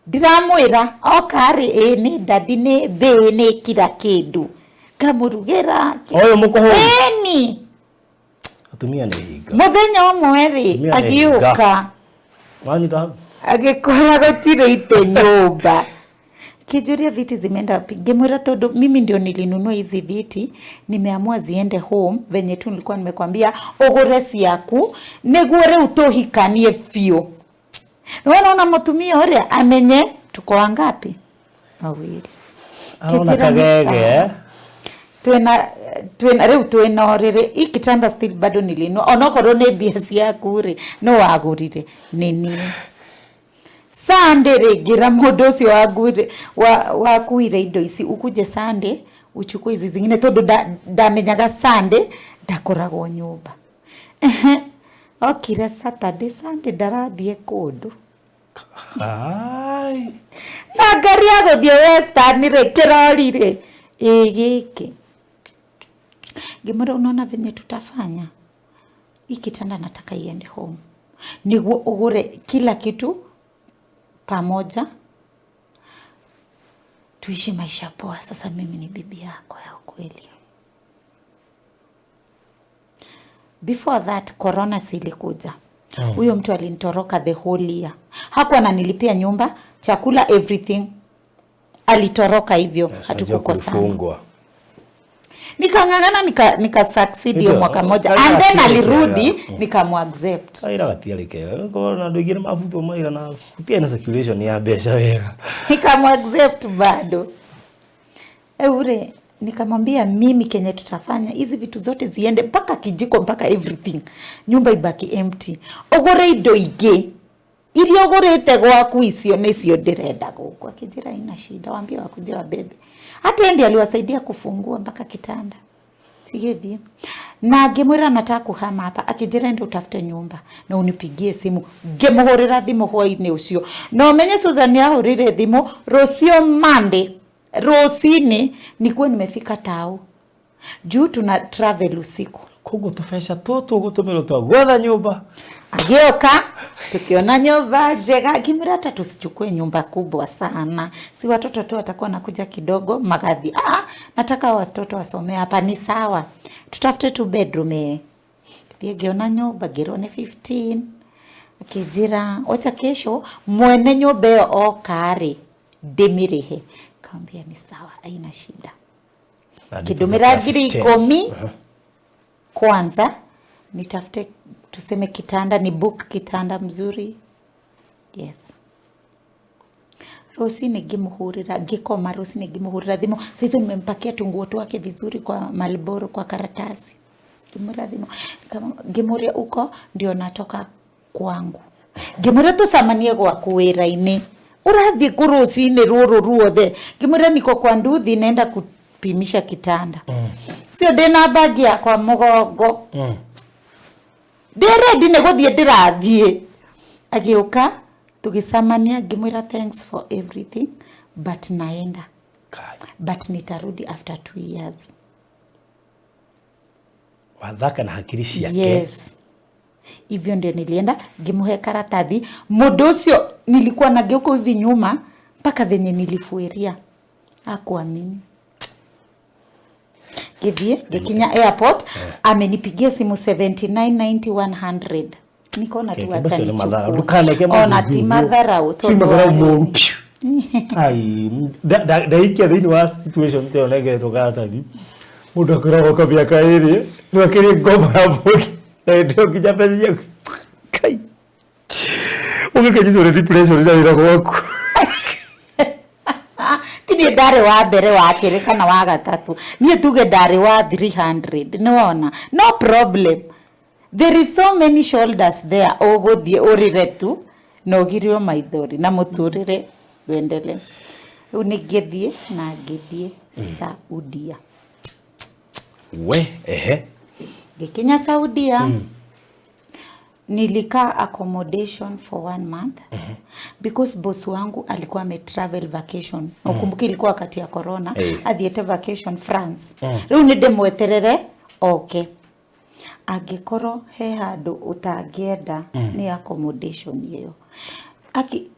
Ndiramwĩra oka rĩ, ĩ nĩ daddy, nĩ mbĩ, nĩ kila kĩndũ, ngamũrugĩra. Ũyũ mũkũhũri? Ĩni. Atumia nĩ hinga. Mũthenya ũmwe rĩ, Atumia nĩ hinga. Agĩũka, Wanyita hau? Agĩkora gũtirĩ itĩ nyũmba. Akĩnjũria, "Viti zimeenda wapi?" Ngĩmwĩra, tondũ mimi ndio nilinunua hizi viti, nimeamua ziende home, venye tu nilikuwa nimekwambia ũgũre ciaku nĩguo rĩu tũhikanie biũ. Nĩwona mũtumia ũrĩa amenye tuko wangapi? Wawili. Arona Kĩnjĩra nĩ kagege. Sawa. Twĩna rĩu twĩna ũrĩrĩ. Hii kitanda still bado nilinunua, onokorwo nĩ mbia ciaku rĩ, no wagũrire nĩ niĩ. Sunday rĩ, ngĩra mũndũ ũcio wakuire indo ici, ukuje Sunday uchukue hizi zingine, tondũ ndamenyaga Sunday ndakoragwo nyũmba. Ehe, okire Saturday. Sunday ndarathiĩ kũndũ. Ai. Na ngari ya gũthiĩ Western rĩ, kĩrori rĩ, ĩ gĩkĩ. Ngĩmwĩra, "Unaona venye tutafanya? Hii kitanda nataka iende home, nĩguo ũgũre kila kitu pamoja, tuishi maisha poa. Sasa mimi ni bibi yako ya ukweli." Before that, corona si ilikuja? Huyo mtu alinitoroka the whole year. Hakuwa ananilipia nyumba, chakula, everything. Alitoroka hivyo. Unajua Hatukukosana. kulifungwa. Nikang'ang'ana, nika succeed hiyo Ndio, mwaka moja, kaira and then gatiarĩ alirudi, kega. nikamuaccept. Kaira gatiarĩ kega. Korwo na andũ aingĩ nĩ mabutwo maira na gũtiarĩ na circulation ya mbeca wega. Nikamuaccept bado. Rĩu rĩ, nikamwambia, "Mimi kenye tutafanya, hizi vitu zote ziende, mpaka kijiko, mpaka everything, nyumba ibaki empty, ũgũre indo ingĩ iria ũgũrĩte gwaku, icio nĩcio ndĩrenda gũkũ." Akĩnjĩra, "Ina shida, waambie wakuje wabebe." Hata yeye ndiye aliwasaidia kufungua mpaka kitanda sigĩthiĩ. Na ngĩmwĩra, "Nataka kuhama hapa." Akĩnjĩra, "Enda utafute nyumba na unipigie simu." Ngĩmũhũrĩra thimũ hwainĩ ũcio, na ũmenye Susan ahũrĩre thimũ rũciũ Monday rũcinĩ nikuwe nimefika tao, juu tuna travel usiku. Koguo tũbeca tũtũ ũgũtũmĩrwo twa gwetha nyũmba. Agĩũka, tukiona nyumba njega. Ngĩmwĩra, "Hata tusichukue nyumba kubwa sana, si watoto tu watakuwa nakuja kidogo magathi." "Ah, nataka watoto wasomee hapa." "Ni sawa, tutafute tu bedroom." Eh, thiĩ ngĩona nyũmba, ngĩrwo nĩ 15. Akĩnjĩra, "Wacha kesho mwene nyũmba ĩyo oka rĩ, ndĩmĩrĩhe." Kaambia, "Ni sawa, haina shida." Na Kĩndũmĩra deposit ya ngiri 15. 10 kwanza nitafute, tuseme kitanda, ni book kitanda mzuri. Yes, rũcinĩ ngĩmũhũrĩra, ngĩkoma, rũcinĩ ngĩmũhũrĩra thimũ. Saizo nimempakia tunguo twake vizuri kwa Marlboro, kwa karatasi. Ngĩmũhũrĩra thimũ, ngĩmũria, "Uko?" "Ndio natoka kwangu." Ngĩmwĩra, "Tũcemanie gwaku wĩra-inĩ, ũrathiĩ kũ rũcinĩ rũrũ ruothe?" Ngĩmwĩra, "Niko kwa nduthi, naenda kupimisha kitanda." Sio ndĩna bagi yakwa mũgongo, ndĩ ready nĩ gũthiĩ ndĩrathiĩ. Agĩũka, tũgĩcemania, ngĩmwĩra, "Thanks for everything, but naenda." Kai. "But nitarudi after 2 years." Wathaka na hakiri ciake. Yes, hivyo ndio nilienda, ngĩmũhe karatathi. Mũndũ ũcio nilikuwa nageuka hivi nyuma mpaka venye nilifueria, akuamini. Ngĩthiĩ ngĩkinya airport, amenipigia simu 79 90 100, nikona tu acha Macio nĩ matharau. nichukue. Ndũkaneke Ona maũndũ ti ũguo. matharau Ti tondũ matharau warĩ- moru piũ. Ai, ndaikia thĩinĩ wa situation ta ĩyo nengeretwo karatathi, mũndũ akoragwo ka mĩaka ĩrĩ rĩu akĩrĩ ngombo ya mũndũ na hĩndĩ ĩyo nginya mbeca ciaku kai ũgĩkanyitwo nĩ depression na wĩra gwaku. Ti niĩ ndarĩ wa mbere, wa kerĩ kana wa gatatũ, niĩ tuge ndarĩ wa 300. Nĩwona, no problem, there is so many shoulders there. Ũgũthiĩ ũrĩre tu na ũgirio maithori na mũtũrĩre wendele. Rĩu nĩ ngĩthiĩ na ngĩthiĩ Saudia. We ehe. Ngĩkinya Saudia, nilikaa accommodation for one month because boss wangu alikuwa ametravel vacation. Na ukumbuke ilikuwa wakati ya corona. Athiĩte vacation France. Rĩu nĩ ndĩmweterere oke. Angĩkorwo he handũ ũtangĩenda nĩ accommodation ĩyo. Aki,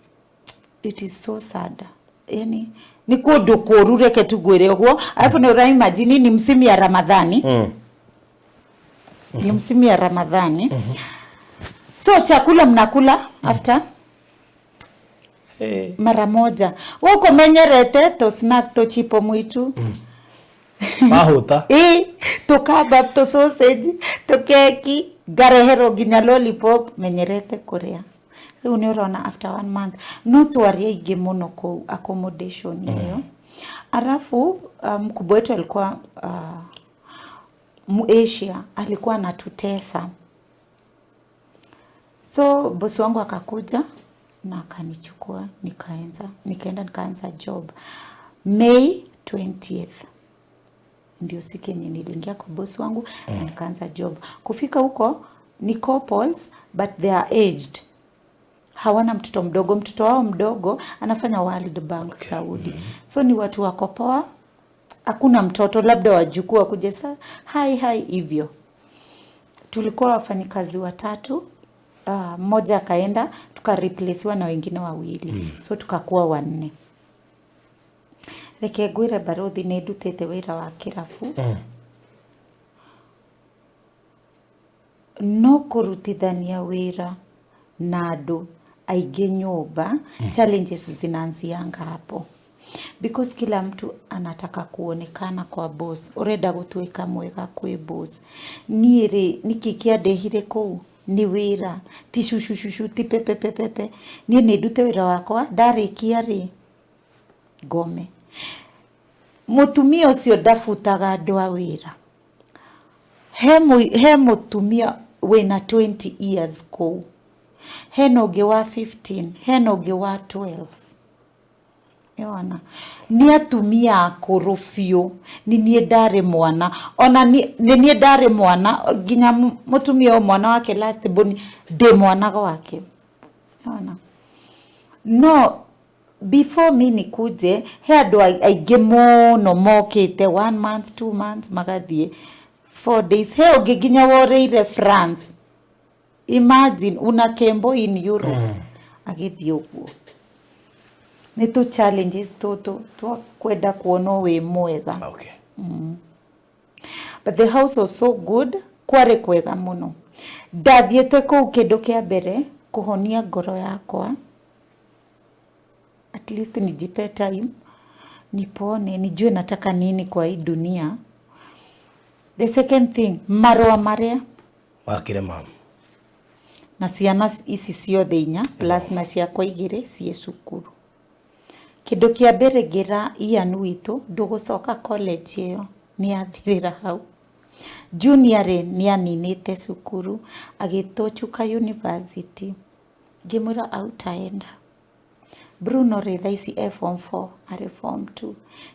it is so sad, yani nĩ kũndũ kũũru, reke tu ngwĩre ũguo. Alafu nĩ ũra imagine ni msimu ya Ramadhani, ni msimu ya Ramadhani, so chakula mnakula after mara moja. Gũkũ menyerete tũ snack, tũ chipo mwitu. Mahũta. Ĩ, tũ kebab, tũ sausage, tũ keki, ngareherwo nginya lollipop menyerete kũrĩa. Rĩu nĩ ũrona after one month no twarĩ aingĩ mũno kũu accommodation ĩyo. Alafu mkubwa wetu alikuwa Muasia, alikuwa anatutesa. So bosi wangu akakuja na akanichukua, nikaanza, nikaenda nikaanza job May 20th, ndio siku yenye niliingia kwa bosi wangu na nikaanza job. Kufika huko ni couples, but they are aged, hawana mtoto mdogo. Mtoto wao mdogo anafanya World Bank Saudi. So ni watu wako poa, hakuna mtoto, labda wajukuu wakuje sa hai hai hivyo. Tulikuwa wafanyikazi watatu, mmoja akaenda, tukareplacewa na wengine wawili, so tukakuwa wanne. Reke ngwĩre barothi, nĩ ndutĩte wĩra wa kĩrabu, no kũrutithania wĩra na andũ aingĩ nyũmba, challenges zinaanzianga hapo because kila mtu anataka kuonekana kwa boss, urenda gũtuĩka mwega kwĩ boss. Niĩ rĩ, nĩkĩ kĩandehire kũu? Nĩ wĩra, ti cucucucu, ti pepepepepe. Niĩ nĩ ndute wĩra wakwa, ndarĩkia rĩ ngome. Mũtumia ũcio ndabutaga andũ a wĩra. He mũtumia wĩna 20 years kũu, hena ũngĩ wa 15, hena ũngĩ wa 12. Nĩwona nĩ atumia akũrũ biũ. Nĩ niĩ ndarĩ mwana, ona nĩ niĩ ndarĩ mwana nginya mũtumia ũyũ mwana wake last born ndĩ mwana gwake. Nĩwona, no before mi nikuje, he andũ aingĩ mũno mokĩte one month, 2 months, magathiĩ 4 days. He ũngĩ nginya worĩire France. Imagine una kembo in Europe agĩthiĩ ũguo. Nĩ tũ challenges tũtũ twa kwenda kuonwo wĩ mwega. But the house was so good, kwarĩ kwega mũno. Ndathiĩte kũu kĩndũ kĩa mbere kũhonia ngoro yakwa, at least nijipe time nipone, nijue nataka nini kwa hii dunia. The second thing, marũa marĩa Wakire mam. Na ciana ici ciothe inya plus na ciakwa igĩrĩ ciĩ cukuru. Kĩndũ kĩa mbere ngĩra Ian witũ, ndũgũcoka college, ĩyo nĩ yathirĩra hau. Junior rĩ, nĩ aninĩte cukuru, agĩtwo Chuka University, ngĩmwĩra autaenda. Bruno rĩ, thaa ici e form 4, arĩ form 2,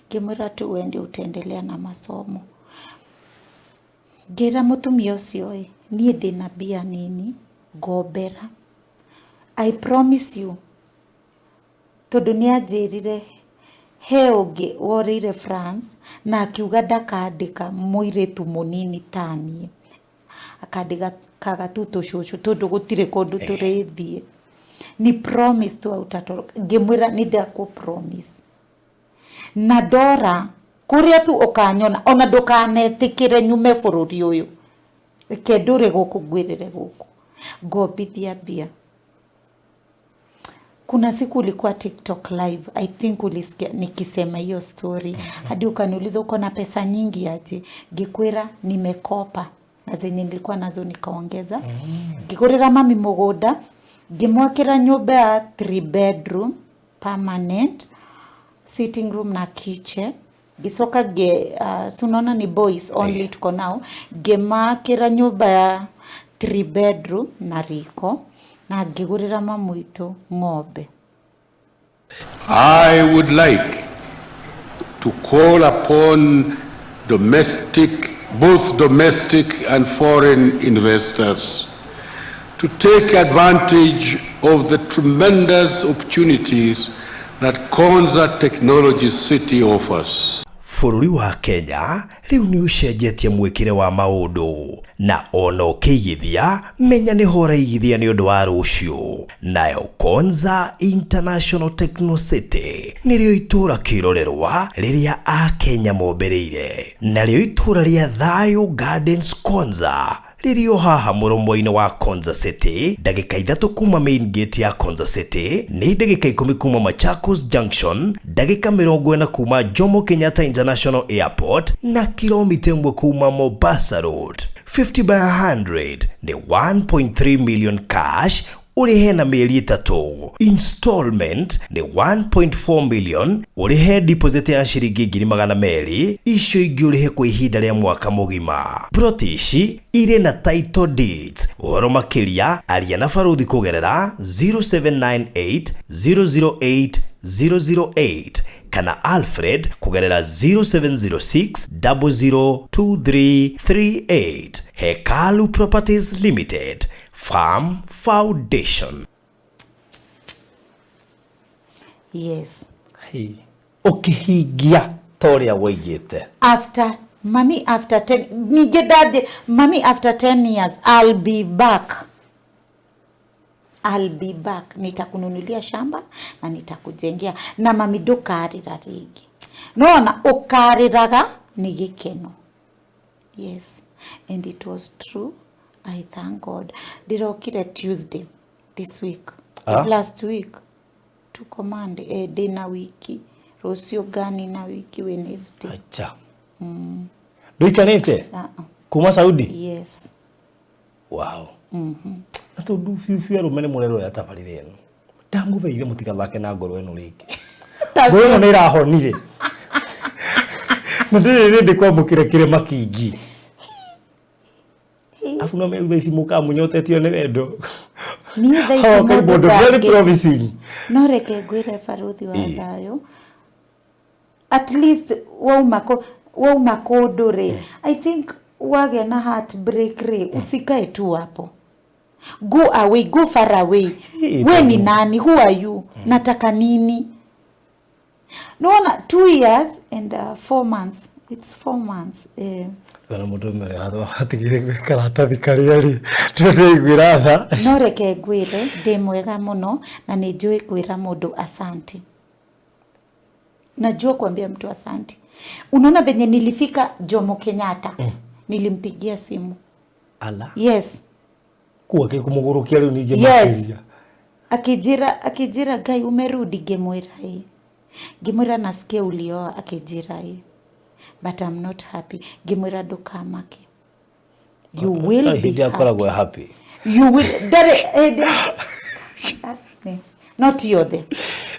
ngĩmwĩra tu we ndio utaendelea na masomo. Ngĩra mũtumia ũcio ĩ, niĩ ndĩna mbia nini, ngombera. I promise you, tondũ nĩ anjĩrire he ũngĩ worĩire France na akiuga ndakandĩka mũirĩtu mũnini taniĩ, akandĩkaga tu tũcũcũ tondũ gũtirĩ kũndũ tũrĩthiĩ. Ni promise tu hautatoroka. Ngĩmwĩra nĩ ndakũ promise na ndora. Kũrĩa tu ũkanyona, ona ndũkanetĩkĩre nyume bũrũri ũyũ. Reke ndũre gũkũ ngwĩrĩre gũkũ. Ngombithia mbia. Kuna siku ulikuwa TikTok live, I think ulisikia nikisema hiyo story. Hadi ukaniuliza uko na pesa nyingi aje? Ngikwira nimekopa na zenye nilikuwa nazo nikaongeza. Ngigurira mami mugunda, ngimwakira nyumba ya 3 bedroom permanent, sitting room na kitchen. Ngicoka si unaona ni boys only tuko nao, ngimakira nyumba ya 3 bedroom na riko na ngigurira mamu witũ ng'ombe. I would like to call upon both domestic and foreign investors to take advantage of the tremendous opportunities that Konza Technology City offers. Bũrũri wa Kenya rĩu nĩ ũcenjetie mwĩkĩre wa maũndũ na ona ũkĩigithia menya nĩho ũraigithia nĩ ũndũ wa rũciũ. Nayo Konza International Techno City nĩrĩo itũũra kĩrorerwa rĩrĩa Akenya mombĩrĩire, narĩo itũũra rĩa Thayo Gardens Konza rĩrĩ o haha mũromo-inĩ wa Konza City, ndagĩka 3 kuma main gate ya Konza City, nĩ ndagĩka 10 kuma Machakos Junction, ndagĩka 40 kuma Jomo Kenyatta International Airport na kilomita 1 kuma Mombasa Road. 50 by 100 nĩ 1.3 million cash ũrĩhe na mĩeri 3. Installment nĩ 1.4 million ũrĩhe deposit ya ciringi ngiri magana merĩ, icio ingĩ ũrĩhe kwa ihinda rĩa mwaka mũgima. Plot ici irĩ na title deeds. Ũhoro makĩria aria na Baruthi kũgerera 0798 008 008 kana Alfred kũgerera 0706 002338. Hekalu Properties Limited, Farm Foundation. Yes. Hey. Ũkĩhingia ta ũrĩa woigĩte. After mami, after 10, ningĩ ndathiĩ, mami, after 10 years I'll be back. I'll be back. Nitakununulia shamba na nitakujengea. Na mami ndũkarĩra rĩngĩ. Nona ũkarĩraga nĩ gĩkeno. Yes. And it was true. I thank God. Ndĩrokire Tuesday this week. Last week. Tuko Monday, ndĩna wiki. Rũciũ ngani na wiki Wednesday. Acha. Ndũikarĩte? Kuma Saudi? Yes. Wow. Na tondũ biũ biũ arũme nĩ mũrerwo tabarĩra ĩno. Ndamũthaire mũtigathake na ngoro ĩno rĩngĩ. Ngoro ĩno nĩ ĩrahonire. Na ndĩrĩ rĩndĩ kwamũkĩra kĩrema kĩingĩ. Afu no me ici mũkaga mũnyotetio nĩ wendo. Niĩ thaa ici mũndũ very promising. No reke ngwĩre Baruthi wa Thayũ. At least wauma kũndũ rĩ, I think wagĩa na heartbreak rĩ, usikae tu hapo. Go away, go far away. We ni nani? Who are you? Nataka nini? Naona 2 years and 4 months. It's 4 months. Kana mũndũ ũmwe atigire gwĩ karatathi karĩa rĩ, tũraiguĩra tha. No reke ngwĩre ndĩ mwega mũno na nĩ njũĩ kwĩra mũndũ asante. Najua kuambia mtu asante. Unaona venye nilifika Jomo Kenyatta, nilimpigia simu. Ala. Yes. Kuwa kĩkũmũgũrũkia rĩu ningĩ makĩria. Akijira Ngai umerudi, ngĩmwĩra ĩ. Ngĩmwĩra nasikia ulioa, akijira ĩ. But I'm not happy. Ngĩmwĩra ndũkamake. You will be happy. Happy. You will not yothe.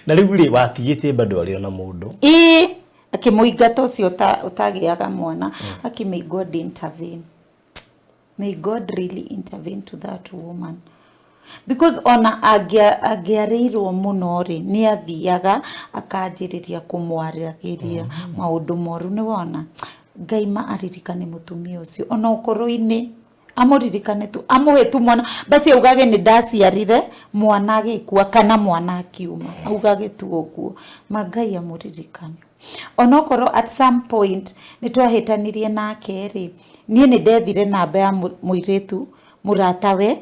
Na rĩu rĩ watigĩte bado arĩ ona mũndũ. Ĩ, akĩmũingata ũcio ũtagĩaga mwana, aki may God intervene. May God really intervene to that woman. Because ona angĩarĩirwo mũno rĩ, nĩ athiaga akanjĩrĩria kũmwaragĩria maũndũ moru, nĩ wona. Ngai ma aririkane mũtumia ũcio ona ũkũrũ-inĩ, amũririkane tu, amũhe tu mwana, basi augage nĩ ndaciarire mwana agĩkua kana mwana akiuma, augage tu ũguo, ma Ngai amũririkane. Onokorwo at some point nĩ twahĩtanirie nake rĩ, niĩ nĩ ndethire namba ya mũirĩtu mũratawe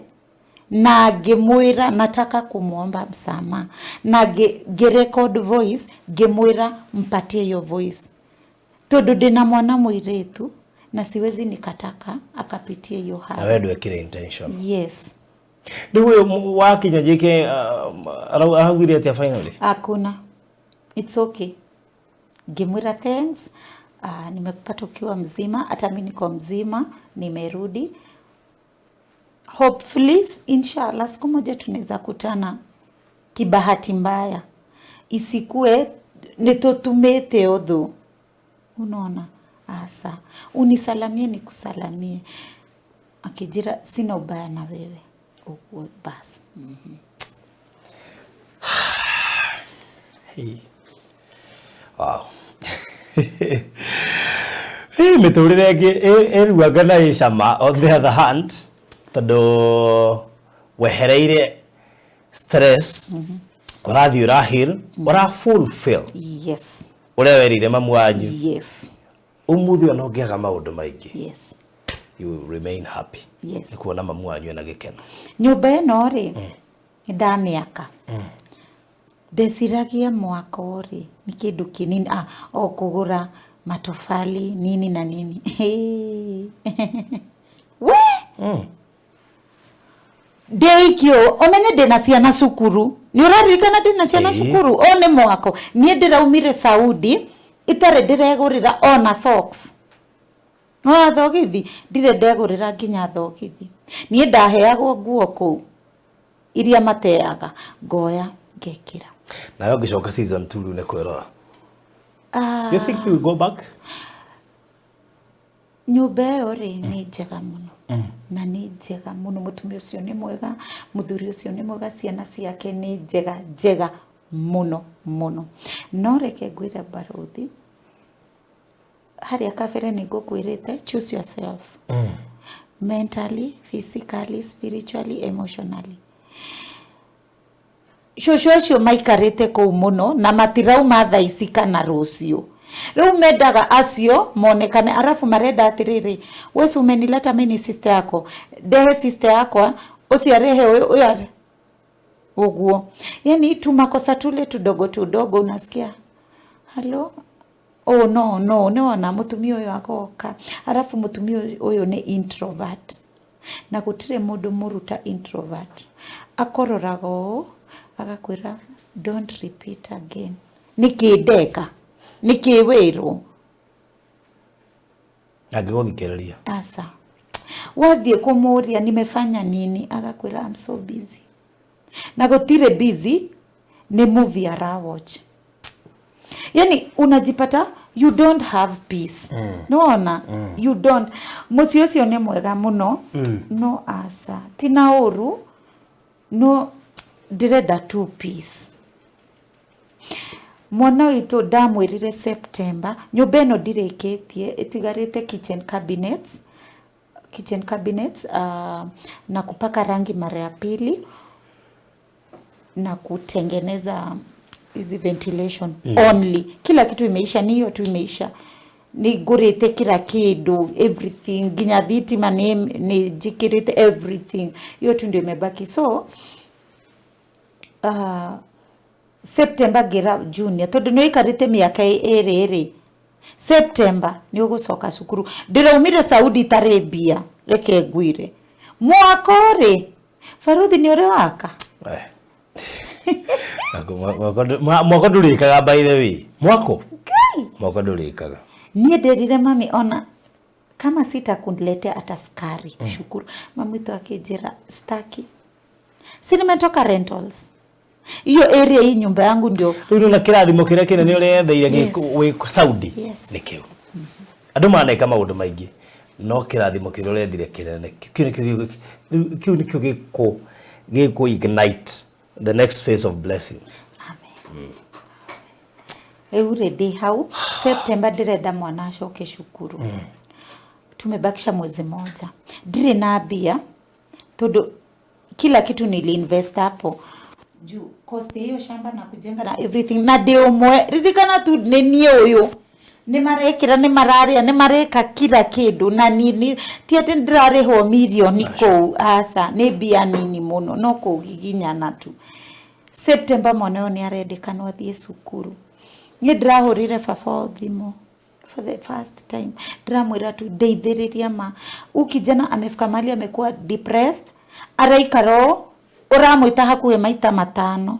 na ngĩmwĩra nataka kumwomba msamaha, na ngĩrecord voice ngĩmwĩra mpatie your voice. Tondu ndina mwana muiritu na siwezi nikataka akapitie hiyo Na hali. we ndwekire intention. Yes. Rĩu ũyũ wakinya jike araugire atĩa finally? Hakuna. It's okay. Ngimwira thanks. Nimekupata ukiwa mzima, hata mimi niko mzima, nimerudi. Hopefully, inshallah siku moja tunaweza kutana kibahati mbaya. Isikue nitutumite uthu. Unaona? Asa. Unisalamie nikusalamie. Akijira sina ubaya na wewe. Uguo basi. Hey. Wow. Hey, mĩtũrĩre ĩngĩ ĩruanga na ĩ cama on the other hand, tondũ wehereire stress, ũrathiĩ ũra heal, ũra fulfill Yes. ũrĩa werire mamu wanyu. Yes. Ũmũthĩ ona ũngĩaga maũndũ maingĩ, Yes. you will remain happy. Yes. Nĩ kuona mamu wanyu ena gĩkeno. Nyũmba ĩno rĩ, nĩ ndamĩaka. Ndeciragia mwako rĩ nĩ kĩndũ kĩnini, o kũgũra matofali nini na nini. We! Ndĩikio, ũmenye ndĩna ciana cukuru. Nĩ ũraririkana ndĩna ciana Ĩĩ. cukuru? O nĩ mwako. Niĩ ndĩraumire Saudi, itarĩ ndĩregũrĩra ona socks. No thogithi, ndirĩ ndegũrĩra nginya thogithi. Niĩ ndaheagwo nguo kũu iria mateaga, ngoya ngekĩra. Nawe ũngĩcoka season 2 rĩu nĩ kwĩrora. You think you will go back? Nyũmba ĩyo rĩ nĩ njega mũno. Na nĩ njega mũno, mũtumia ũcio nĩ mwega, mũthuri ũcio nĩ mwega, ciana ciake nĩ njega njega mũno mũno. No reke ngwĩre barothi, harĩa kabere nĩ ngũkwĩrĩte, choose yourself. Mentally, physically, spiritually, emotionally. Cũcũ acio maikarĩte kũu mũno na matirauma thaa ici kana rũciũ. Rĩu mendaga acio monekane, arabu marenda atĩrĩrĩ, we si umenileta mimi ni sister yako, ndehe sister yakwa, ũcio arehe ũyũ, ũyũ arehe ũguo. Yani tumakosa tule tudogo tudogo unasikia halo, oh no no, nĩwona mũtumia ũyũ agoka, arabu mũtumia ũyũ nĩ introvert na gũtirĩ mũndũ mũruta introvert, akororaga ũũ agakwĩra don't repeat again. Nĩkĩ ndeka? Nĩkĩ wĩrwo? Angĩgũthikĩrĩria. Asa. Wathiĩ kũmũria nimefanya nini, agakwĩra I'm so busy. Na gũtirĩ busy, nĩ movie arawatch. Yani unajipata you don't have peace. Nĩwona? You don't. Mũciĩ ũcio nĩ mwega mũno. No aca. Ti na ũru, no ndĩrenda tu peace. Mwana witũ ndamwĩrire September, nyũmba ĩno ndirĩkĩtie, ĩtigarĩte kitchen cabinets, kitchen cabinets, na kupaka rangi mara ya pili na kutengeneza hizi ventilation only. Kila kitu imeisha, ni hiyo tu imeisha. Nĩ ngũrĩte kila kĩndũ, everything, nginya thitima nĩ njĩkĩrĩte everything. Hiyo tu ndio imebaki. So September ngĩra Junior, tondũ nĩ ũikarĩte mĩaka ĩrĩ rĩ, September nĩ ũgũcoka cukuru. Ndĩraumire Saudi itarĩ mbia, reke ngwĩre. Mwaka rĩ, baruthi nĩ ũrĩ waka? Mwako ndũrĩkaga by the way. Mwako? Mwako ndũrĩkaga. Niĩ nderire mami ona kama sitakuletea hata sukari, shukuru. Mami witũ akĩnjĩra staki. Si nimetoka rentals. Hiyo area hii nyumba yangu ndio. Rĩu nĩ kĩrathimo kĩrĩa kĩnene ũretheire Yes. wĩ Saudi. Yes. Nĩ kĩu. Andũ maneka maũndũ maingĩ, no kĩrathimo kĩrĩa ũrethire kĩnene kĩu nĩkĩo kĩu nĩkĩo gĩkũ ignite the next phase of blessings. Amen. Rĩu rĩ ndĩ hau September ndĩrenda mwana acoke cukuru. Tumebakisha mwezi moja. Ndirĩ na mbia tondũ kila kitu niliinvest hapo. Juu cost hiyo shamba na kujenga na everything na ndĩ ũmwe, ririkana tu nĩ niĩ ũyũ. Nĩ marekĩra, nĩ mararĩa, nĩ mareka kila kĩndũ na nini, ti atĩ ndĩrarĩhwo mirioni kũu, aca, nĩ mbia nini mũno, no kũgiginyana tu. September mwana ũyũ nĩ arendekana athiĩ cukuru. Niĩ ndĩrahũrire baba thimũ. For the first time ndĩramwĩra tu ndeithĩrĩria ma u kijana amefika mahali amekuwa depressed, araikara ũũ, ũramwĩta hakuhĩ maita 5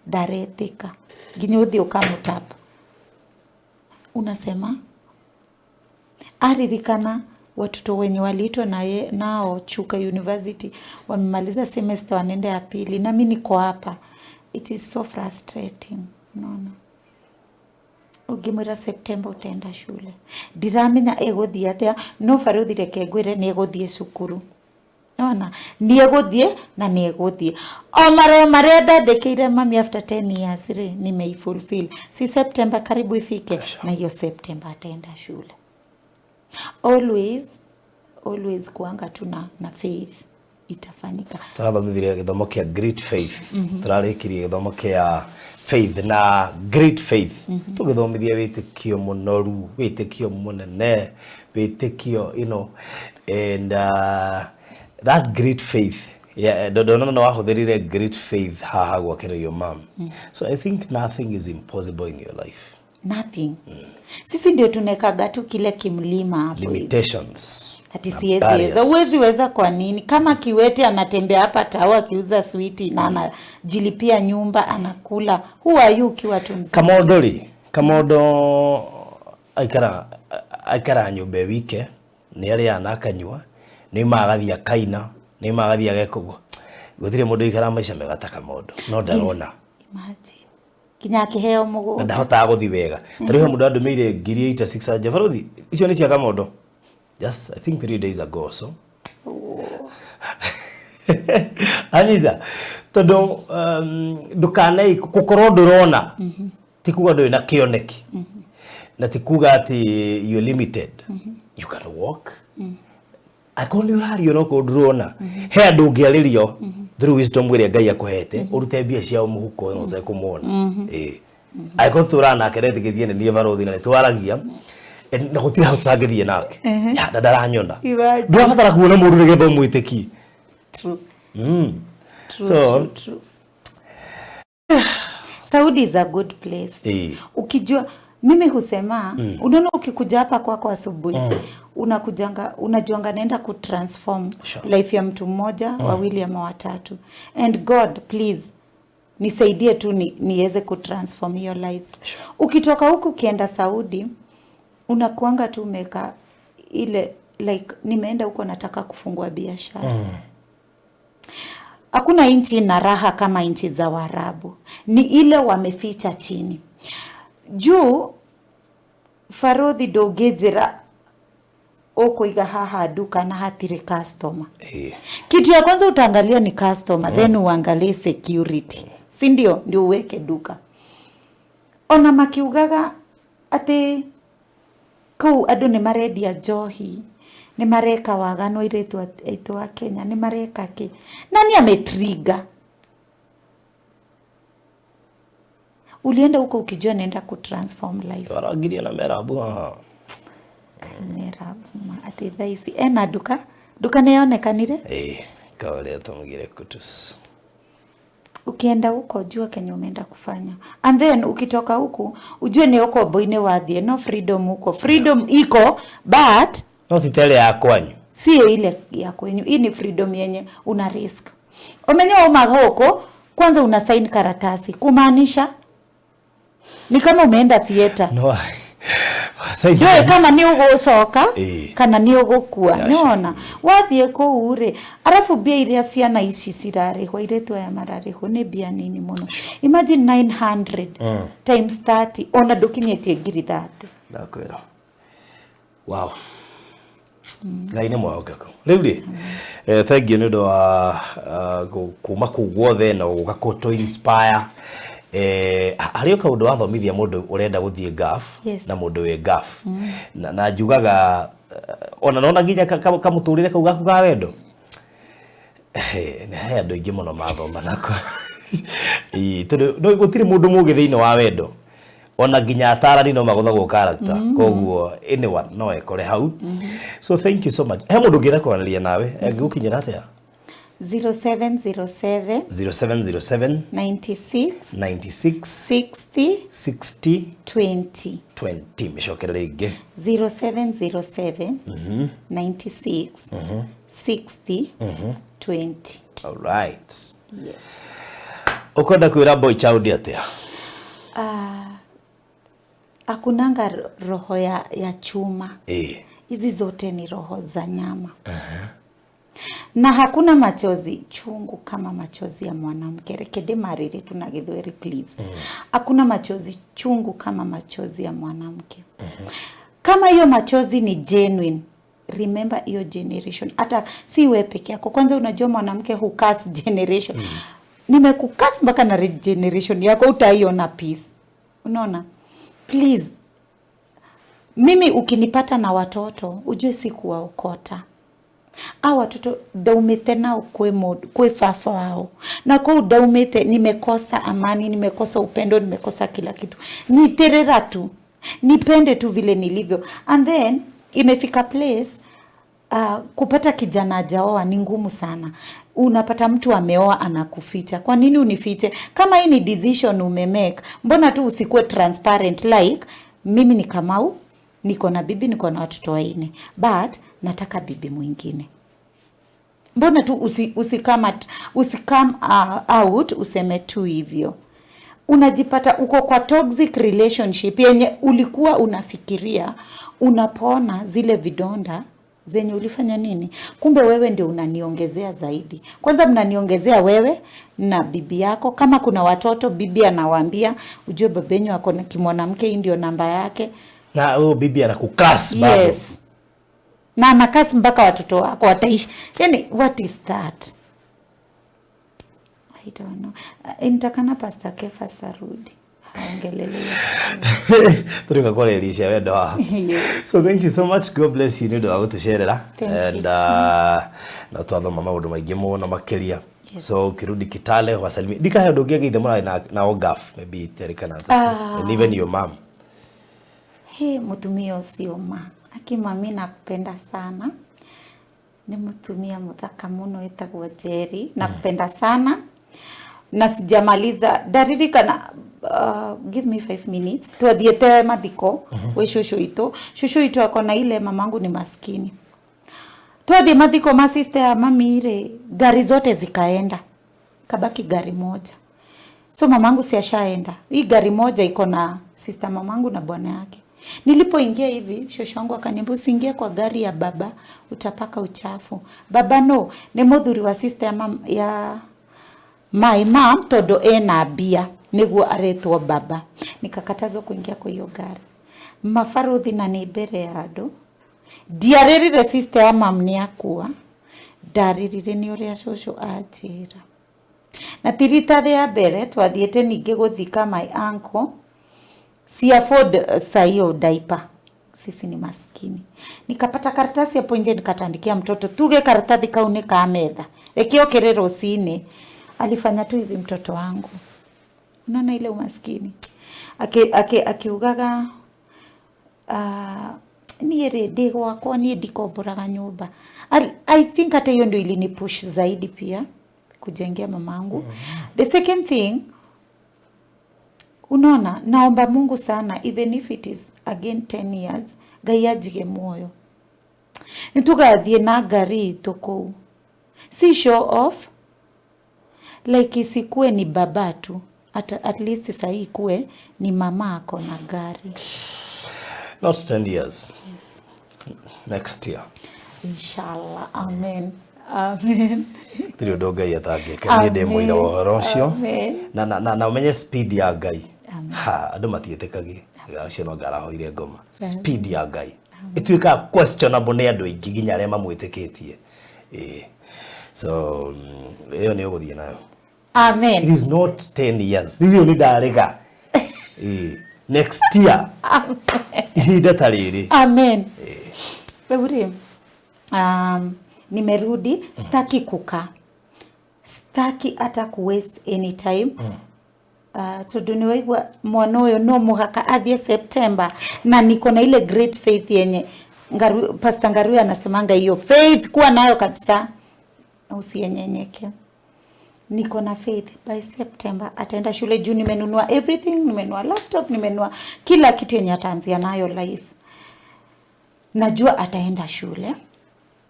ndaretĩka, nginya ũthiĩ ũkamũtapa. Unasema aririkana watoto wenye waliitwa nao Chuka University wamemaliza semester wanaenda ya pili, na mimi niko hapa. It is so frustrating. Unaona, ũngĩmwĩra September utaenda shule, ndiramenya ĩgũthiĩ atĩa, no baruthi reke ngwĩre nĩ ĩgũthiĩ cukuru. Ona nĩ ĩgũthiĩ na nĩ ĩgũthiĩ o marũa marĩa ndandĩkĩire mami after 10 years rĩ, nimeifulfill. Si September karibu ifike, na hiyo September ataenda shule. Always always kuanga tu na faith itafanyika. Tũrathomithirie gĩthomo kĩa great faith, tũrarĩkirie gĩthomo kĩa faith na great faith, tũgĩthomithia wĩtĩkio mũnoru, wĩtĩkio mũnene, wĩtĩkio and that great faith, yeah, ndona no wahũthĩrire great faith haha gwakĩra your mom. So I think nothing is impossible in your life. Nothing. Sisi ndio tunekaga tu kile kimlima hapo hivi. Limitations Ati na siwezi barriers. Weza. Huwezi weza kwa nini? Kama kiwete anatembea hapa tao akiuza switi na anajilipia nyumba anakula. Who are you ukiwa tu mzima? Kamondo rĩ, Kamondo aikara nyũmba e wike, nĩ arĩaga na akanyua, nĩ agathiĩ akaina, nĩ agathiĩ ageka ũguo. Gũtirĩ mũndũ ũikaraga maica mega ta Kamondo, no ndarona. Imagine. Kinya akĩheo Na mũgũnda. ndahotaga gũthiĩ wega. Ta rĩu he mũndũ andũmĩire 86,000, baruthi, icio nĩ cia Kamondo. Just I think 3 days ago or so. Anyita, tondũ ndũkane gũkorwo ndũrona, ti kuga ndũrĩ na kĩoneki, na ti kuga atĩ you're limited. You can walk. Angĩkorwo nĩ ũrario no korwo ndũrona, he andũ ũngĩarĩrio through wisdom ĩrĩa Ngai akũhete, ũrute mbia ciao mũhuko na ũtekũmona. Ĩĩ. Angĩkorwo tũraga nake ndetĩkĩtie nĩ niĩ barothi na nĩ twaragia, na gũtirĩ hau tũtangĩthiĩ nake. Ya, na ndaranyona. Imagine. Ndũrabatara kuona mũndũ nĩgetha ũmwĩtĩkie. True. True, So, true, true. Saudi is a good place. Ukijua, mimi husema, unaona ukikuja hapa kwako asubuhi, unakujanga, unajuanga naenda kutransform life ya mtu mmoja, wawili ama watatu. And God, please, nisaidie tu niweze kutransform your lives. Ukitoka huku ukienda Saudi, unakuanga tu umeka ile like nimeenda huko nataka kufungua biashara. Hakuna nchi na raha kama nchi za Waarabu. Ni ile wameficha chini. Juu farodhi ndũngĩnjĩra ũkũiga haha nduka na hatirĩ customer. Kitu ya kwanza utaangalia ni customer, then uangalie security. Si ndio? Ndio uweke duka. Ona makiugaga atĩ kũu andũ nĩ marendia njohi, nĩ mareka waganu airĩtu aitũ a Kenya, nĩ mareka kĩ. Nani ametrigger? Ulienda huko ukijua naenda kutransform life. Warangiria na merabu haha. Merabu ma atĩ thaa ici ena nduka, nduka nĩ yonekanire? Kaũrĩa tũmũgire kutus. Ukienda huko jua kenye umeenda kufanya. And then ukitoka huku ujue ni ukombo-inĩ wathiĩ, no freedom huko. Freedom iko but no ti ta ĩrĩa ya kwanyu. Sio ile ya kwenyu. Hii ni freedom yenye una risk. Umenye uma huko kwanza una sign karatasi kumaanisha ni kama umeenda theater. No. Sign. Ndio kama ni ugucoka kana ni ugukua. Yeah, Niwona wathie kuu ri arafu mbia iria ciana ici cirarĩhwo airĩtu aya mararĩhwo nĩ mbia nini mũno. Imagine 900 times 30 ona ndũkinyĩtie ngiri 30. Ndakwĩra. Wow. Ngai nĩ mwĩhokeku. Rĩu rĩ, thank you nĩ ũndũ wa kuma kũu guothe na gũka kũ inspire. Harĩ o kaũndũ wathomithia mũndũ ũrenda gũthiĩ Gulf na mũndũ wĩ Gulf. Na njugaga ona nona nginya kamũtũrĩre kau gaku ga wendo. He andũ aingĩ mũno mathoma nako. Ĩĩ, tondũ no gũtirĩ mũndũ mũũgĩ thĩinĩ wa wendo. Ona nginya atarani no magũthagwo character. Koguo anyone no ekore hau. So thank you so much. He mũndũ ũngĩenda kwaranĩria nawe, angĩgũkinyĩra atĩa? 0707 0707 96 96 60 60 20. 20. Mĩcokere rĩngĩ. 0707 96 60 20. All right. Yes. Ũkwenda kwĩra boy child atĩa? Hakunanga roho ya chuma. Hizi zote ni roho za nyama. Na hakuna machozi chungu kama machozi ya mwanamke. Rekede mariri tu na githweri please. Hakuna machozi chungu kama machozi ya mwanamke. Kama hiyo machozi ni genuine, remember hiyo generation. Hata si wewe peke yako. Kwanza unajua mwanamke who curse generation. Nimekucurse mpaka na generation yako utaiona peace. Unaona? Please, mimi ukinipata na watoto ujue si kuwaokota. Hao watoto ndaumĩte nao kwĩ mũndũ, kwĩ baba wao, na kũu ndaumĩte nimekosa amani, nimekosa upendo, nimekosa kila kitu. Niterera tu, nipende tu vile nilivyo. And then imefika place kupata kijana hajaoa ni ngumu sana. Unapata mtu ameoa anakuficha. Kwa nini unifiche? Kama hii ni decision umemake, mbona tu usikuwe transparent? Like mimi ni Kamau, niko na bibi, niko na watoto 4, but nataka bibi mwingine. Mbona tu usi come out useme tu hivyo? Unajipata uko kwa toxic relationship yenye ulikuwa unafikiria unapona zile vidonda zenye ulifanya nini, kumbe wewe ndio unaniongezea zaidi. Kwanza mnaniongezea wewe na bibi yako. Kama kuna watoto, bibi anawaambia ujue babenyu ako na kimwanamke, hii ndio namba yake. Na huyo bibi anakucurse bado. Yes, na anacurse mpaka watoto wako wataishi. Yani, what is that? I don't know. Nitakana Pastor Kefas arudi aongelele hiyo. Tũrĩũka kwarĩrĩria wendo waku. Yes. So thank you so much. God bless you nĩ ũndũ wa gũtũcerera. Thank you. And no twathoma maũndũ maingĩ mũno makĩria. Yes. So ukirudi Kitale wasalimie. Ndikahe ũndũ ũngĩ angĩithe mũrarĩ na ogaf maybe Terry kana and even your mom. He, mutumia ũcio ma aki mami nakupenda sana, nĩ mutumia muthaka mũno wĩtagwo Jerry, nakupenda sana na sijamaliza ndaririkana. Give me 5 minutes. Twathiĩte mathiko gwĩ cũcũ itũ. Cũcũ itũ akona ile mamangu ni maskini. Twathiĩ mathiko ma sister ya mami rĩ, gari zote zikaenda, kabaki gari moja. So mamangu si ashaenda, hii gari moja iko na sister mamangu na bwana yake. Nilipoingia hivi, shosho yangu akaniambia, "Usiingie kwa gari ya baba, utapaka uchafu." Baba no nĩ mũthuri wa sister ya, mam, ya my mom, tondu ena mbia nĩguo aretwo baba. Nikakatazwa kuingia kwa hiyo gari, mabaruthi, na nĩ mbere ya andũ. Ndiarĩrire sister ya mam nĩ akua, ndarĩrire nĩ ũrĩa cũcũ anjĩra. Na ti rita rĩa mbere, twathiĩte ningĩ gũthika my uncle, si afford saa hiyo diaper, sisi ni maskini. Nikapata karatasi hapo nje, nikatandikia mtoto, tuge karatathi kau nĩ ka metha, reke okere rũcinĩ. Alifanya tu hivi mtoto wangu. Unaona ile umaskini, akiugaga niĩ rĩ ndĩ gwakwa, niĩ ndikomboraga nyũmba. I think hata hiyo ndio ilinipush zaidi pia kujengea mamangu. The second thing, unaona, naomba Mungu sana, even if it is again 10 years, Ngai anjige muoyo, nĩtũgathiĩ na ngari itũ kũu, si show off, like isikue ni baba tu, at least sahii ikuwe ni mama ako na gari. Not 10 years. Next year. Inshallah, amen, amen. Tirĩ ũndũ Ngai atangĩka. Niĩ ndĩ mũira wa ũhoro ũcio. Amen. Na ũmenye speed ya Ngai. Amen. Ha, andũ matiĩtĩkagia. Acio no ngarahoire ngoma. Speed ya Ngai ĩtuĩkaga questionable nĩ andũ aingĩ, nginya arĩa mamwĩtĩkĩtie. Ĩĩ. So ĩyo nĩ ũgũthiĩ nayo. Amen. It is not 10 years. Rĩu nĩ ndarega. Ĩĩ. Next year. Ihinda ta rĩrĩ. Amen. Rĩu rĩ, nimerudi, sitaki kukaa, sitaki hata ku waste any time. Tondu nĩ waigua mwana ũyũ no mũhaka athiĩ September, na niko na ile great faith yenye Pastor Ngaruiya anasemanga, hiyo faith kuwa nayo kabisa. Usienyenyeke. Niko na faith by September ataenda shule juu nimenunua everything, nimenunua laptop, nimenunua kila kitu yenye ataanzia nayo life. Najua ataenda shule.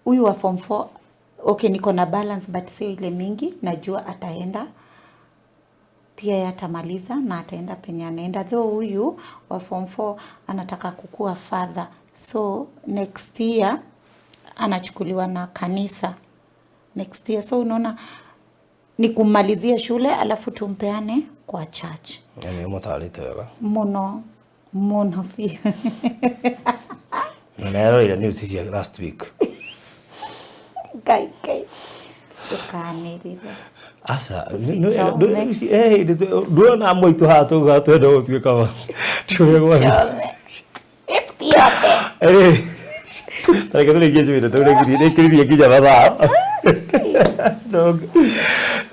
Huyu wa form 4, okay, niko na balance but sio ile mingi, najua ataenda pia yeye atamaliza na ataenda penye anaenda. Though huyu wa form 4 anataka kukua father, so next year anachukuliwa na kanisa next year. So unaona ni kumalizia shule alafu tumpeane kwa church. Na nĩ ũmũtarĩte wega. Muno muno biũ. Na nĩaroire news cia last week. Ngai Ngai, ndũkanĩrĩre. Aca. Usichome. Nduona amwe aitũ haha taugaga twenda gũtuĩka wa ti ũrĩa gwathiĩ. Chome yote. Tareke tũrĩkie njuĩrĩ tũrĩkĩrĩrie nginya mathaa. So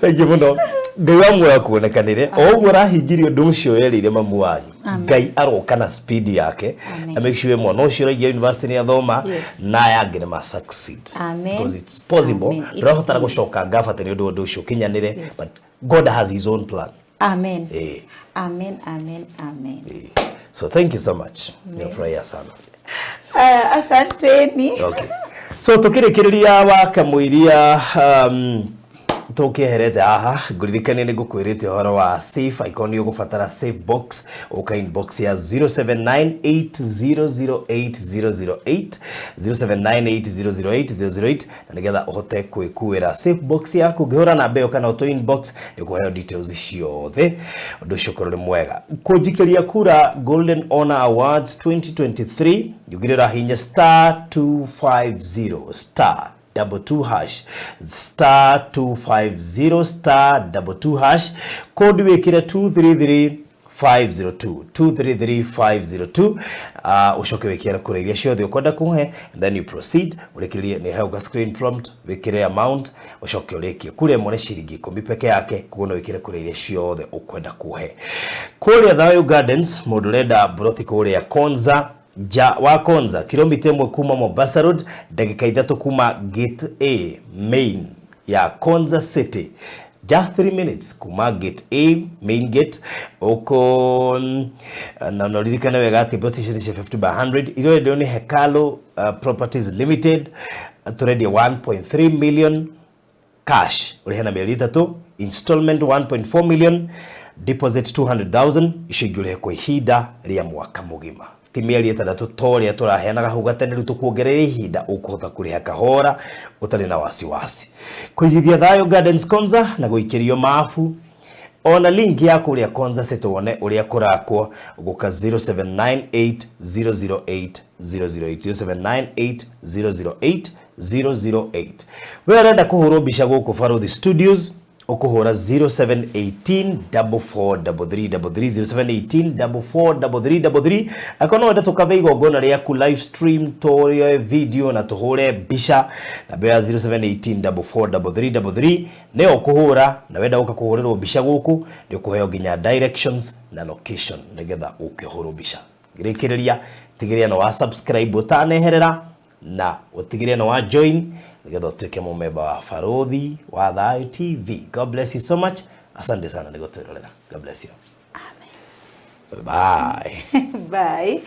thank you mũno. Ngai wa muoyo akuonekanĩre o ũguo ũrahingirie ũndũ ũcio werĩire mamu wanyu. Ngai aroka na speed yake Amen. na make sure mwana ũcio ũraingĩra university nĩ athoma Yes. na aya angĩ nĩ ma succeed. Amen. Because it's possible. Amen. It Ndũrabatara is. gũcoka ngabate nĩ ũndũ wa ũndũ ũcio ũkinyanĩre, Yes. but God has his own plan. Amen. Eh. Amen, amen, amen. Eh. So thank you so much. Nimefurahia sana. Asanteni. Okay. So tukĩrĩkĩrĩria wa kamũiria tũkĩeherete haha ngũririkanie nĩ ngũkwĩrĩte ũhoro wa safe angĩkorwo nĩ ũgũbatara safe box ũka inbox ya 0798008008 0798008008 na nĩgetha ũhote kwĩkuĩra safe box yaku. Ũngĩhũra namba ĩyo kana ũtũ inbox nĩ ũkũheo details ciothe. Ũndũ ũcio ũkorwo nĩ mwega. Kũnjikĩria kura Golden Honor Awards 2023 njugire ũrahihinya star 250 star 22 hash star 250 star 22 hash kodi wikire 233502 233502 ucoke wikire kura iria ciothe ukwenda kuhe and then you proceed urikirie ni hau ka screen prompt wikire amount ucoke urikie kura ĩmwe nĩ ciringi 10 peke yake koguo no wikire kura iria ciothe ukwenda kuhe. Kuria Thayu Gardens mundu urenda broti kuria Konza ja wa Konza kilomita 1 kuma Mombasa Road ndagĩka 3 kuma Gate A main ya Konza City, just 3 minutes kuma Gate A main gate uko na noririkane wega atĩ plot ici nĩ cia 50 by 100 iria ũrendio nĩ Hekalo Properties Limited. Tũrendia 1.3 million cash ũrĩhe na mĩeri 3 installment 1.4 million deposit 200,000 icio ingĩ ũrĩhe kwa ihinda rĩa mwaka mũgima ti mĩeri 6 ta ũrĩa tũraheanaga hau gatene rĩu tũkuongerera ihinda ũkũhota kũrĩha kahora ũtarĩ na wasiwasi. Kũigithia Thayu Gardens Konza na gũikĩrio mabu ona link ya kũrĩa Konza City wone ũrĩa kũrakwo gũka 0798008008 0798008008. We ũrenda kũhũrwo mbica gũkũ Baruthi Studios ũkũhũra 0718443333 0718443333 akorwo no wende tũkave igongona rĩaku live stream tũrĩoe video na tũhũre mbica namba ya 0718443333 nĩyo ũkũhũra na wenda ũka kũhũrĩrwo mbica gũkũ nĩ ũkũheo nginya directions na location nĩgetha ũke ũhũrwo mbica. Rĩkĩrĩria tigĩrĩra no wa subscribe ũtaneherera na ũtigĩrĩre no wa join nĩgetha ũtuĩke mũmemba wa Baruthi wa Thayu TV. God bless you so much. Asante sana nĩ gũtwĩrorera. God bless you. Amen. Bye. Bye.